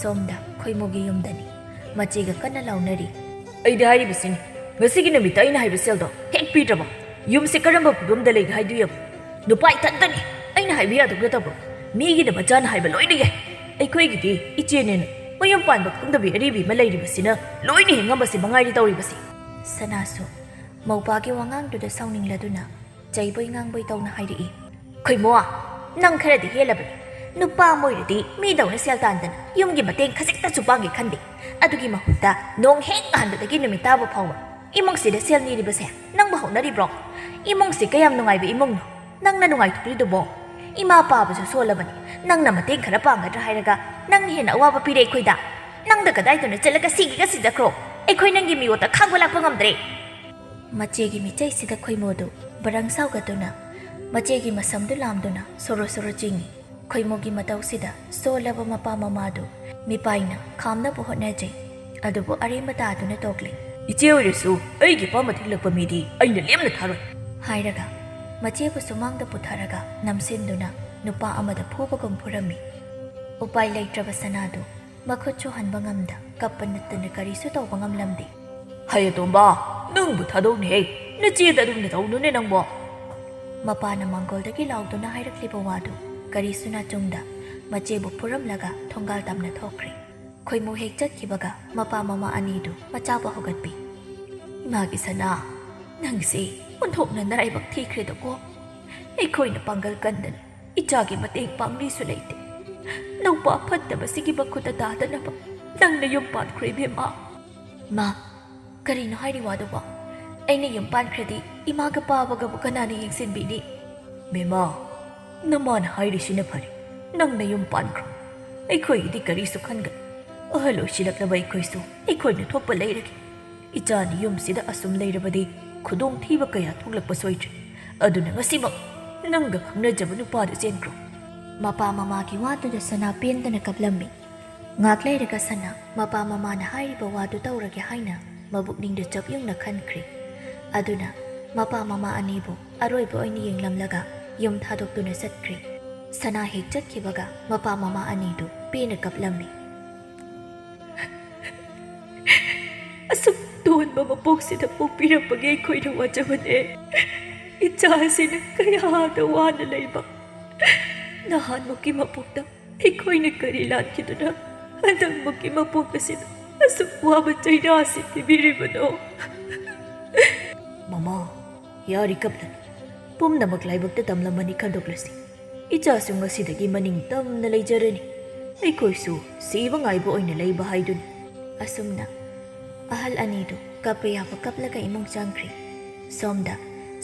ꯁꯣꯝꯗ ꯈꯣꯏꯃꯨꯒꯤ ꯌꯨꯝꯗꯅꯤ꯫ ꯃꯆꯦꯒ ꯀꯟꯅ ꯂꯥꯎꯅꯔꯤ꯫ "ꯑꯩꯗꯤ ꯍꯥꯏꯔꯤꯕꯁꯤꯅꯤ, ꯉꯁꯤꯒꯤ ꯅꯨꯃꯤꯠꯇ ꯑꯩꯅ ꯍꯥꯏꯕ ꯁꯦꯜꯗꯣ ꯍꯦꯛ ꯄꯤꯗ꯭ꯔꯕ ꯌꯨꯝꯁꯦ ꯀꯔꯝꯕ ꯐꯤꯕꯝꯗ ꯂꯩꯒꯦ ꯍꯥꯏꯗꯨ ꯌꯦꯡꯉꯨ꯫ ꯅꯨꯄꯥ ꯏꯊꯟꯇꯅꯤ ꯑꯩꯅ ꯍꯥꯏꯕ ꯌꯥꯗꯧ ꯅꯠꯇꯕ꯭ꯔꯣ? ꯃꯤꯒꯤꯅ ꯃꯆꯥꯅ ꯍꯥꯏꯕ ꯂꯣꯏꯅ ꯌꯥꯏ꯫ ꯑꯩꯈꯣꯏꯒꯤꯗꯤ ꯏꯆꯦꯅꯦꯅ ꯃꯌꯨꯝ ꯄꯥꯟꯕ ꯈꯪꯗꯕꯤ ꯑꯔꯤꯕꯤ ꯑꯃ ꯂꯩꯔꯤꯕꯁꯤꯅ ꯂꯣꯏꯅ ꯍꯦꯛ ꯉꯝꯕꯁꯤ ꯃꯉꯥꯏꯔꯦ ꯇꯧꯔꯤꯕꯁꯤ꯫" ꯁꯅꯥꯁꯨ ꯃꯧꯄꯥꯒꯤ ꯋꯥꯉꯥꯡꯗꯨꯗ ꯁꯥꯎꯅꯤꯡꯂꯗꯨꯅ ꯆꯩꯕꯣꯏ ꯉꯥꯡꯕꯣꯏ ꯇꯧꯅ ꯍꯥꯏꯔꯛꯏ꯫ "ꯈꯣꯏꯃꯣ, ꯅꯪ ꯈꯔꯗꯤ ꯍꯦꯜꯂꯕꯅꯤ꯫ ꯅꯨꯄꯥ ꯑꯃ ꯑꯣꯏꯔꯗꯤ ꯃꯤꯗꯧꯅ ꯁꯦꯜ ꯇꯥꯟꯗꯅ ꯌꯨꯝꯒꯤ ꯃꯇꯦꯡ ꯈꯖꯤꯛꯇꯁꯨ ꯄꯥꯡꯒꯦ ꯈꯟꯗꯦ꯫ ꯑꯗꯨꯒꯤ ꯃꯍꯨꯠꯇ ꯅꯣꯡ ꯍꯦꯛ ꯉꯍꯥꯟꯕꯗꯒꯤ ꯅꯨꯃꯤꯠ ꯇꯥꯕ ꯐꯥꯎꯕ ꯏꯃꯨꯡꯁꯤꯗ ꯁꯦꯜ ꯅꯤꯔꯤꯕꯁꯦ ꯅꯪꯕꯨ ꯍꯧꯅꯔꯤꯕ꯭ꯔꯣ? ꯏꯃꯨꯡꯁꯤ ꯀꯌꯥꯝ ꯅꯨꯡꯉꯥꯏꯕ ꯏꯃꯨꯡꯅꯣ? ꯅꯪꯅ ꯅꯨꯡꯉꯥꯏꯊꯣꯛꯂꯤꯗꯨꯕꯣ? ꯏꯃꯥ ꯄꯥꯕꯁꯨ ꯁꯣꯜꯂꯕꯅꯤ꯫ ꯅꯪꯅ ꯃꯇꯦꯡ ꯈꯔ ꯄꯥꯡꯒꯗ꯭ꯔꯥ ꯍꯥꯏꯔꯒ ꯅꯪꯅ ꯍꯦꯟꯅ ꯑꯋꯥꯕ ꯄꯤꯔꯦ ꯑꯩꯈꯣꯏꯗ꯫ ꯅꯪꯗ ꯀꯗꯥꯏꯗꯅꯣ ꯆꯠꯂꯒ ꯁꯤꯒꯦꯒ ꯁꯤꯖꯈ꯭ꯔꯣ꯫ ꯑꯩꯈꯣꯏ ꯅꯪꯒꯤ ꯃꯤꯑꯣꯠꯇ ꯈꯥꯡꯕ ꯂꯥꯛꯄ ꯉꯝꯗ꯭ꯔꯦ꯫" ꯃꯆꯦꯒꯤ ꯃꯤꯆꯩꯁꯤꯗ ꯈꯣꯏꯃꯨꯗꯨ ꯕꯔꯪ ꯁꯥꯎꯒꯠꯇꯨꯅ ꯃꯆꯦꯒꯤ ꯃꯁꯝꯗꯨ ꯂꯥꯝꯗꯨꯅ ꯁꯣꯔꯣ ꯁꯣꯔꯣ ꯆꯤꯡꯏ꯫ ꯈꯣꯏꯃꯨꯒꯤ ꯃꯇꯧꯁꯤꯗ ꯁꯣꯜꯂꯕ ꯃꯄꯥ ꯃꯃꯥꯗꯨ ꯃꯤꯄꯥꯏꯅ ꯈꯥꯝꯅꯕ ꯍꯣꯠꯅꯖꯩ꯫ ꯑꯗꯨꯕꯨ ꯑꯔꯦꯝꯕ ꯇꯥꯗꯨꯅ ꯇꯣꯛꯂꯦ꯫ "ꯏꯆꯦ ꯑꯣꯏꯔꯁꯨ ꯑꯩꯒꯤ ꯑꯄꯥꯝꯕ ꯊꯤꯡꯂꯛꯄ ꯃꯤꯗꯤ ꯑꯩꯅ ꯂꯦꯝꯅ ꯊꯥꯔꯣꯏ꯫" ꯍꯥꯏꯔꯒ ꯃꯆꯦꯕꯨ ꯁꯨꯃꯥꯡꯗ ꯄꯨꯊꯔꯒ ꯅꯝꯁꯤꯟꯗꯨꯅ ꯅꯨꯄꯥ ꯑꯃꯗ ꯐꯨꯕꯒꯨꯝ ꯐꯨꯔꯝꯃꯤ꯫ ꯎꯄꯥꯏ ꯂꯩꯇ꯭ꯔꯕ ꯁꯅꯥꯗꯨ ꯃꯈꯨꯠꯁꯨ ꯍꯟꯕ ꯉꯝꯗ ꯀꯞꯄ ꯅꯠꯇꯅ ꯀꯔꯤꯁꯨ ꯇꯧꯕ ꯉꯝꯂꯝꯗꯦ꯫ "ꯍꯩ ꯑꯇꯣꯝꯕ, ꯅꯪꯕꯨ ꯊꯥꯗꯣꯛꯅꯦꯍꯦ꯫ ꯅꯆꯦꯗ ꯑꯗꯨꯝꯅ ꯇꯧꯅꯨꯅꯦ ꯅꯪꯕꯣ꯫" ꯃꯄꯥꯅ ꯃꯥꯡꯒꯣꯜꯗꯒꯤ ꯂꯥꯎꯗꯨꯅ ꯍꯥꯏꯔꯛꯂꯤꯕ ꯋꯥꯗꯨ ꯀꯔꯤꯁꯨ ꯅꯥꯆꯨꯡꯗ ꯃꯆꯦꯕꯨ ꯐꯨꯔꯝꯂꯒ ꯊꯣꯡꯒꯥꯜ ꯇꯝꯅ ꯊꯣꯛꯈ꯭ꯔꯦ꯫ ꯈꯣꯏꯃꯨ ꯍꯦꯛ ꯆꯠꯈꯤꯕꯒ ꯃꯄꯥ ꯃꯃꯥ ꯑꯅꯤꯗꯨ ꯃꯆꯥꯕꯨ ꯍꯧꯒꯠꯄꯤ꯫ "ꯏꯃꯥꯒꯤ ꯁꯅꯥ, ꯅꯪꯁꯦ ꯑꯣꯟꯊꯣꯛꯅ ꯅꯔꯥꯏꯕꯛ ꯊꯤꯈ꯭ꯔꯦꯗꯀꯣ꯫ ꯑꯩꯈꯣꯏꯅ ꯄꯥꯡꯒꯜ ꯀꯟꯗꯅ ꯏꯆꯥꯒꯤ ꯃꯇꯦꯡ ꯄꯥꯡꯂꯤꯁꯨ ꯂꯩꯇꯦ꯫ ꯅꯧꯄꯥ ꯐꯠꯇꯕꯁꯤꯒꯤ ꯃꯈꯨꯠꯇ ꯇꯥꯗꯅꯕ ꯅꯪꯅ ꯌꯨꯝ ꯄꯥꯟꯈ꯭ꯔꯣ ꯏꯕꯦꯝꯃ꯫" "ꯃꯥ, "ꯀꯔꯤꯅꯣ ꯍꯥꯏꯔꯤ ꯋꯥꯗꯨꯕꯣ? ꯑꯩꯅ ꯌꯨꯝ ꯄꯥꯟꯈ꯭ꯔꯗꯤ ꯏꯃꯥꯒ ꯄꯥꯕꯒꯕꯨ ꯀꯅꯥꯅ ꯌꯦꯡꯁꯤꯟꯕꯤꯅꯤ?" "ꯕꯦꯝꯃ, ꯅꯃꯥꯅ ꯍꯥꯏꯔꯤꯁꯤꯅ ꯐꯔꯦ꯫ ꯅꯪ ꯅꯌꯨꯝ ꯄꯥꯟꯈ꯭ꯔꯣ꯫ ꯑꯩꯈꯣꯏꯒꯤꯗꯤ ꯀꯔꯤꯁꯨ ꯈꯟꯒꯅꯨ꯫ ꯑꯍꯜ ꯑꯣꯏꯁꯤꯜꯂꯛꯂꯕ ꯑꯩꯈꯣꯏꯁꯨ ꯑꯩꯈꯣꯏꯅ ꯊꯣꯛꯄ ꯂꯩꯔꯒꯦ꯫ ꯏꯆꯥꯅꯤ ꯌꯨꯝꯁꯤꯗ ꯑꯁꯨꯝ ꯂꯩꯔꯕꯗꯤ ꯈꯨꯗꯣꯡꯊꯤꯕ ꯀꯌꯥ ꯊꯣꯛꯂꯛꯄ ꯁꯣꯏꯗ꯭ꯔꯦ꯫ ꯑꯗꯨꯅ ꯉꯁꯤꯃꯛ ꯅꯪꯒ ꯈꯪꯅꯖꯕ ꯅꯨꯄꯥꯗꯨ ꯆꯦꯟꯈ꯭ꯔꯣ꯫" ꯃꯄꯥ ꯃꯃꯥꯒꯤ ꯋꯥꯗꯨꯗ ꯁꯅꯥ ꯄꯦꯟꯗꯅ ꯀꯞꯂꯝꯃꯤ꯫ ꯉꯥꯛ ꯂꯩꯔꯒ ꯁꯅꯥ ꯃꯄꯥ ꯃꯃꯥꯅ ꯍꯥꯏꯔꯤꯕ ꯋꯥꯗꯨ ꯇꯧꯔꯒꯦ ꯍꯥꯏꯅ ꯃꯕꯨꯛꯅꯤꯡꯗ ꯆꯞ ꯌꯨꯡꯅ ꯈꯟꯈ꯭ꯔꯦ꯫ ꯑꯗꯨꯅ ꯃꯄꯥ ꯃꯃꯥ ꯑꯅꯤꯕꯨ ꯑꯔꯣꯏꯕ ꯑꯣꯏꯅ ꯌꯦꯡꯂꯝꯂꯒ ꯌꯨꯝ ꯊꯥꯗꯣꯛꯇꯨꯅ ꯆꯠꯈ꯭ꯔꯦ꯫ ꯁꯅꯥ ꯍꯦꯛ ꯆꯠꯈꯤꯕꯒ ꯃꯄꯥ ꯃꯃꯥ ꯑꯅꯤꯗꯨ ꯄꯦꯟꯅ ꯀꯞꯂꯝꯃꯤ꯫ "ꯑꯁꯨꯛ ꯇꯣꯟꯕ ꯃꯄꯣꯛꯁꯤꯗ ꯄꯣꯛꯄꯤꯔꯛꯄꯒꯤ ꯑꯩꯈꯣꯏꯅ ꯋꯥꯖꯕꯅꯦ꯫ ꯏꯆꯥꯁꯤꯅ ꯀꯌꯥꯗ ꯋꯥꯅ ꯂꯩꯕ꯫ ꯅꯍꯥꯟꯃꯨꯛꯀꯤ ꯃꯄꯣꯛꯇ ꯑꯩꯈꯣꯏꯅ ꯀꯔꯤ ꯂꯥꯟꯈꯤꯗꯨꯅ ꯍꯟꯗꯛꯃꯨꯛꯀꯤ ꯃꯄꯣꯛ ꯑꯁꯤꯗ ꯑꯁꯨꯛ ꯋꯥꯕ ꯆꯩꯔꯥ ꯑꯁꯤ ꯄꯤꯕꯤꯔꯤꯕꯅꯣ?" "ꯃꯃꯥ, ꯌꯥꯔꯤ ꯀꯞꯂꯅꯨ꯫ ꯄꯨꯝꯅꯃꯛ ꯂꯥꯏꯕꯛꯇ ꯇꯝꯂꯝꯃꯅꯤ ꯈꯟꯗꯣꯛꯂꯁꯤ꯫ ꯏꯆꯥꯁꯨ ꯉꯁꯤꯗꯒꯤ ꯃꯅꯤꯡ ꯇꯝꯅ ꯂꯩꯖꯔꯅꯤ꯫ ꯑꯩꯈꯣꯏꯁꯨ ꯁꯤꯕ ꯉꯥꯏꯕ ꯑꯣꯏꯅ ꯂꯩꯕ ꯍꯥꯏꯗꯨꯅꯤ꯫" ꯑꯁꯨꯝꯅ ꯑꯍꯜ ꯑꯅꯤꯗꯨ ꯀꯞꯄ ꯌꯥꯕ ꯀꯞꯂꯒ ꯏꯃꯨꯡ ꯆꯪꯈ꯭ꯔꯦ꯫ ꯁꯣꯝꯗ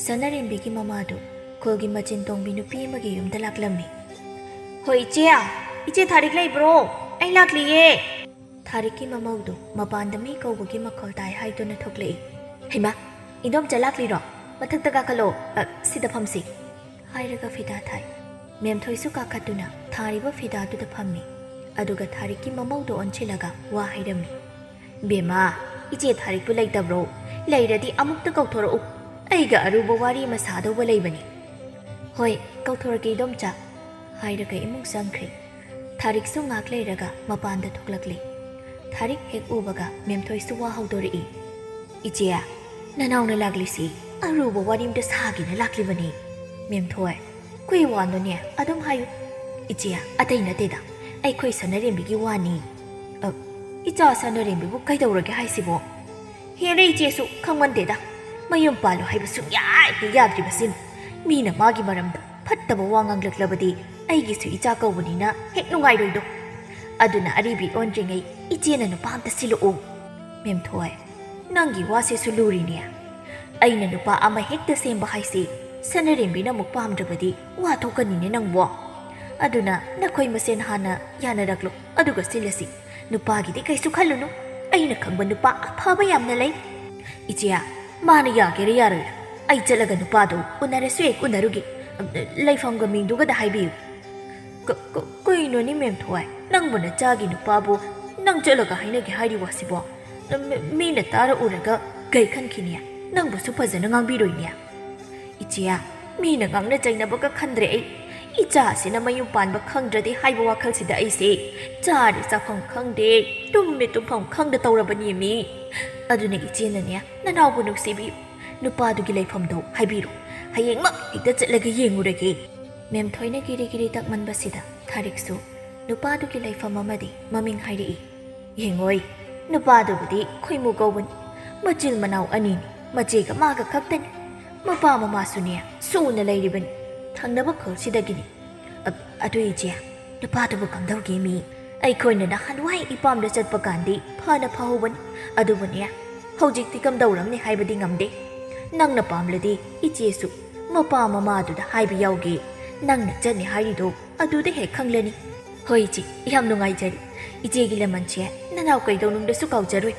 ꯁꯅꯔꯦꯝꯕꯤꯒꯤ ꯃꯃꯥꯗꯨ ꯈꯨꯜꯒꯤ ꯃꯆꯤꯟ ꯇꯣꯡꯕꯤ ꯅꯨꯄꯤ ꯑꯃꯒꯤ ꯌꯨꯝꯗ ꯂꯥꯛꯂꯝꯃꯤ꯫ "ꯍꯣꯏ ꯏꯆꯦ, ꯏꯆꯦ ꯊꯥꯔꯤꯛ ꯂꯩꯕ꯭ꯔꯣ? ꯑꯩ ꯂꯥꯛꯂꯤꯌꯦ꯫" ꯊꯥꯔꯤꯛꯀꯤ ꯃꯃꯧꯗꯨ ꯃꯄꯥꯟꯗ ꯃꯤ ꯀꯧꯕꯒꯤ ꯃꯈꯣꯜ ꯇꯥꯏ ꯍꯥꯏꯗꯨꯅ ꯊꯣꯛꯂꯛꯏ꯫ "ꯍꯩꯃꯥ, ꯏꯗꯣꯝꯆꯥ ꯂꯥꯛꯂꯤꯔꯣ? ꯃꯊꯛꯇ ꯀꯥꯈꯠꯂꯣ, ꯑ, ꯁꯤꯗ ꯐꯝꯁꯤ꯫" ꯍꯥꯏꯔꯒ ꯐꯤꯗꯥ ꯊꯥꯏ꯫ ꯃꯦꯝꯊꯣꯏꯁꯨ ꯀꯥꯈꯠꯇꯨꯅ ꯊꯥꯔꯤꯕ ꯐꯤꯗꯥꯗꯨꯗ ꯐꯝꯃꯤ꯫ ꯑꯗꯨꯒ ꯊꯥꯔꯤꯛꯀꯤ ꯃꯃꯧꯗꯣ ꯑꯣꯟꯁꯤꯜꯂꯒ ꯋꯥ ꯍꯥꯏꯔꯝꯃꯤ꯫ "ꯕꯦꯝꯃ, ꯏꯆꯦ ꯊꯥꯔꯤꯛꯄꯨ ꯂꯩꯇꯕ꯭ꯔꯣ? ꯂꯩꯔꯗꯤ ꯑꯃꯨꯛꯇ ꯀꯧꯊꯣꯔꯛꯎ꯫ ꯑꯩꯒ ꯑꯔꯨꯕ ꯋꯥꯔꯤ ꯑꯃ ꯁꯥꯗꯧꯕ ꯂꯩꯕꯅꯤ꯫" "ꯍꯣꯏ, ꯀꯧꯊꯣꯔꯛꯀꯦ ꯏꯗꯣꯝꯆꯥ꯫" ꯍꯥꯏꯔꯒ ꯏꯃꯨꯡ ꯆꯪꯈ꯭ꯔꯦ꯫ ꯊꯥꯔꯤꯛꯁꯨ ꯉꯥꯛ ꯂꯩꯔꯒ ꯃꯄꯥꯟꯗ ꯊꯣꯛꯂꯛꯂꯦ꯫ ꯊꯥꯔꯤꯛ ꯍꯦꯛ ꯎꯕꯒ ꯃꯦꯝꯊꯣꯏꯁꯨ ꯋꯥ ꯍꯧꯗꯣꯔꯛꯏ꯫ "ꯏꯆꯦ, ꯅꯅꯥꯎꯅ ꯂꯥꯛꯂꯤꯁꯤ ꯑꯔꯨꯕ ꯋꯥꯔꯤ ꯑꯝꯇ ꯁꯥꯒꯦꯅ ꯂꯥꯛꯂꯤꯕꯅꯤ꯫" "ꯃꯦꯝꯊꯣꯏ, ꯀꯩ ꯋꯥꯅꯣꯅꯦ? ꯑꯗꯨꯝ ꯍꯥꯏꯌꯨ꯫" "ꯏꯆꯦ, ꯑꯇꯩ ꯅꯠꯇꯦꯗ, ꯑꯩꯈꯣꯏ ꯁꯅꯔꯦꯝꯕꯤꯒꯤ ꯋꯥꯅꯤ꯫" "ꯑ, ꯏꯆꯥ ꯁꯅꯔꯦꯝꯕꯤꯕꯨ ꯀꯩꯗꯧꯔꯒꯦ ꯍꯥꯏꯁꯤꯕꯣ?" "ꯍꯦꯔꯦ, ꯏꯆꯦꯁꯨ ꯈꯪꯃꯟꯗꯦꯗ꯫ ꯃꯌꯨꯝ ꯄꯥꯜꯂꯨ ꯍꯥꯏꯕ ꯁꯨꯡꯌꯥ ꯍꯦꯛ ꯌꯥꯗ꯭ꯔꯤꯕꯁꯤꯅ꯫ ꯃꯤꯅ ꯃꯥꯒꯤ ꯃꯔꯝꯗ ꯐꯠꯇꯕ ꯋꯥ ꯉꯥꯡꯂꯛꯂꯕꯗꯤ ꯑꯩꯒꯤꯁꯨ ꯏꯆꯥ ꯀꯧꯕꯅꯤꯅ ꯍꯦꯛ ꯅꯨꯡꯉꯥꯏꯔꯣꯏꯗꯣ꯫ ꯑꯗꯨꯅ ꯑꯔꯤꯕꯤ ꯑꯣꯟꯗ꯭ꯔꯤꯉꯩ ꯏꯆꯦꯅ ꯅꯨꯄꯥ ꯑꯝꯇ ꯁꯤꯜꯂꯛꯎ꯫" "ꯃꯦꯝꯊꯣꯏ, ꯅꯪꯒꯤ ꯋꯥꯁꯤꯁꯨ ꯂꯨꯔꯤꯅꯦ꯫ ꯑꯩꯅ ꯅꯨꯄꯥ ꯑꯃ ꯍꯦꯛꯇ ꯁꯦꯝꯕ ꯍꯥꯏꯁꯤ ꯁꯅꯔꯦꯝꯕꯤꯅ ꯑꯃꯨꯛ ꯄꯥꯝꯗ꯭ꯔꯕꯗꯤ ꯋꯥ ꯊꯣꯛꯀꯅꯤꯅꯦ ꯅꯪꯕꯣ꯫ ꯑꯗꯨꯅ ꯅꯈꯣꯏ ꯃꯁꯦꯟ ꯍꯥꯟꯅ ꯌꯥꯅꯔꯛꯂꯣ, ꯑꯗꯨꯒ ꯁꯤꯜꯂꯁꯤ꯫ ꯅꯨꯄꯥꯒꯤꯗꯤ ꯀꯩꯁꯨ ꯈꯜꯂꯨꯅꯨ, ꯑꯩꯅ ꯈꯪꯕ ꯅꯨꯄꯥ ꯑꯐꯕ ꯌꯥꯝꯅ ꯂꯩ꯫ ꯏꯆꯦ, ꯃꯥꯅ ꯌꯥꯒꯦꯔꯥ ꯌꯥꯔꯣꯏꯔꯥ, ꯑꯩ ꯆꯠꯂꯒ ꯅꯨꯄꯥꯗꯣ ꯎꯅꯔꯁꯨ ꯍꯦꯛ ꯎꯅꯔꯨꯒꯦ꯫ ꯂꯩꯐꯝꯒ ꯃꯤꯡꯗꯨꯒꯗ ꯍꯥꯏꯕꯤꯌꯨ꯫ ꯀ-, ꯀ-, ꯀꯩꯅꯣꯅꯦ ꯃꯦꯝꯊꯣꯏ, ꯅꯪꯕꯨ ꯅꯆꯥꯒꯤ ꯅꯨꯄꯥꯕꯨ ꯅꯪ ꯆꯠꯂꯒ ꯍꯥꯏꯅꯒꯦ ꯍꯥꯏꯔꯤ ꯋꯥꯁꯤꯕꯣ? ꯃꯤ-, ꯃꯤꯅ ꯇꯥꯔꯛꯎꯔꯒ ꯀꯩ ꯈꯟꯈꯤꯅꯤ? ꯅꯪꯕꯨꯁꯨ ꯐꯖꯅ ꯉꯥꯡꯕꯤꯔꯣꯏꯅꯦ꯫ ꯏꯆꯦ, ꯃꯤꯅ ꯉꯥꯡꯅ ꯆꯩꯅꯕꯒ ꯈꯟꯗ꯭ꯔꯦ ꯑꯩ꯫ ꯏꯆꯥꯁꯤꯅ ꯃꯌꯨꯝ ꯄꯥꯟꯕ ꯈꯪꯗ꯭ꯔꯗꯤ ꯍꯥꯏꯕ ꯋꯥꯈꯜꯁꯤꯗ ꯑꯩꯁꯦ ꯆꯥꯔꯦ ꯆꯥꯐꯝ ꯈꯪꯗꯦ, ꯇꯨꯝꯃꯦ ꯇꯨꯝꯐꯝ ꯈꯪꯗ ꯇꯧꯔꯕꯅꯦꯃꯤ꯫ ꯑꯗꯨꯅ ꯏꯆꯦꯅꯅꯦ, ꯅꯅꯥꯎꯕꯨ ꯅꯨꯡꯁꯤꯕꯤꯌꯨ, ꯅꯨꯄꯥꯗꯨꯒꯤ ꯂꯩꯐꯝꯗꯣ ꯍꯥꯏꯕꯤꯔꯣ, ꯍꯌꯦꯡꯃꯛ ꯍꯦꯛꯇ ꯆꯠꯂꯒ ꯌꯦꯡꯉꯨꯔꯒꯦ꯫ ꯃꯦꯝꯊꯣꯏꯅ ꯀꯤꯔꯤ ꯀꯤꯔꯤ ꯇꯛꯃꯟꯕꯁꯤꯗ ꯊꯥꯔꯤꯛꯁꯨ ꯅꯨꯄꯥꯗꯨꯒꯤ ꯂꯩꯐꯝ ꯑꯃꯗꯤ ꯃꯃꯤꯡ ꯍꯥꯏꯔꯛꯏ꯫ ꯌꯦꯡꯉꯣꯏ, ꯅꯨꯄꯥꯗꯨꯕꯨꯗꯤ ꯈꯣꯏꯃꯨ ꯀꯧꯕꯅꯤ꯫ ꯃꯆꯤꯜ ꯃꯅꯥꯎ ꯑꯅꯤꯅꯤ, ꯃꯆꯦꯒ ꯃꯥꯒ ꯈꯛꯇꯅꯤ꯫ ꯃꯄꯥ ꯃꯃꯥꯁꯨꯅꯦ ꯁꯨꯅ ꯂꯩꯔꯤꯕꯅꯤ, ꯊꯪꯅꯕ ꯈꯨꯜꯁꯤꯗꯒꯤꯅꯤ꯫ ꯑ-, ꯑꯗꯨ ꯏꯆꯦ, ꯅꯨꯄꯥꯗꯨꯕꯨ ꯀꯝꯗꯧꯒꯦ ꯃꯤ? ꯑꯩꯈꯣꯏꯅ ꯅꯍꯥꯟꯋꯥꯏ ꯏꯄꯥꯝꯗ ꯆꯠꯄ ꯀꯥꯟꯗꯤ ꯐꯅ ꯐꯍꯧꯕꯅꯤ꯫ ꯑꯗꯨꯕꯨꯅꯦ, ꯍꯧꯖꯤꯛꯇꯤ ꯀꯝꯗꯧꯔꯝꯅꯤ ꯍꯥꯏꯕꯗꯤ ꯉꯝꯗꯦ꯫ ꯅꯪꯅ ꯄꯥꯝꯂꯗꯤ ꯏꯆꯦꯁꯨ ꯃꯄꯥ ꯃꯃꯥꯗꯨꯗ ꯍꯥꯏꯕ ꯌꯥꯎꯒꯦ꯫ ꯅꯪꯅ ꯆꯠꯅꯤ ꯍꯥꯏꯔꯤꯗꯣ ꯑꯗꯨꯗ ꯍꯦꯛ ꯈꯪꯂꯅꯤ꯫ ꯍꯣꯏ ꯏꯆꯦ, ꯌꯥꯝ ꯅꯨꯡꯉꯥꯏꯖꯔꯦ꯫ ꯏꯆꯦꯒꯤ ꯂꯃꯟꯁꯦ ꯅꯅꯥꯎ ꯀꯩꯗꯧꯅꯨꯡꯗꯁꯨ ꯀꯥꯎꯖꯔꯣꯏ꯫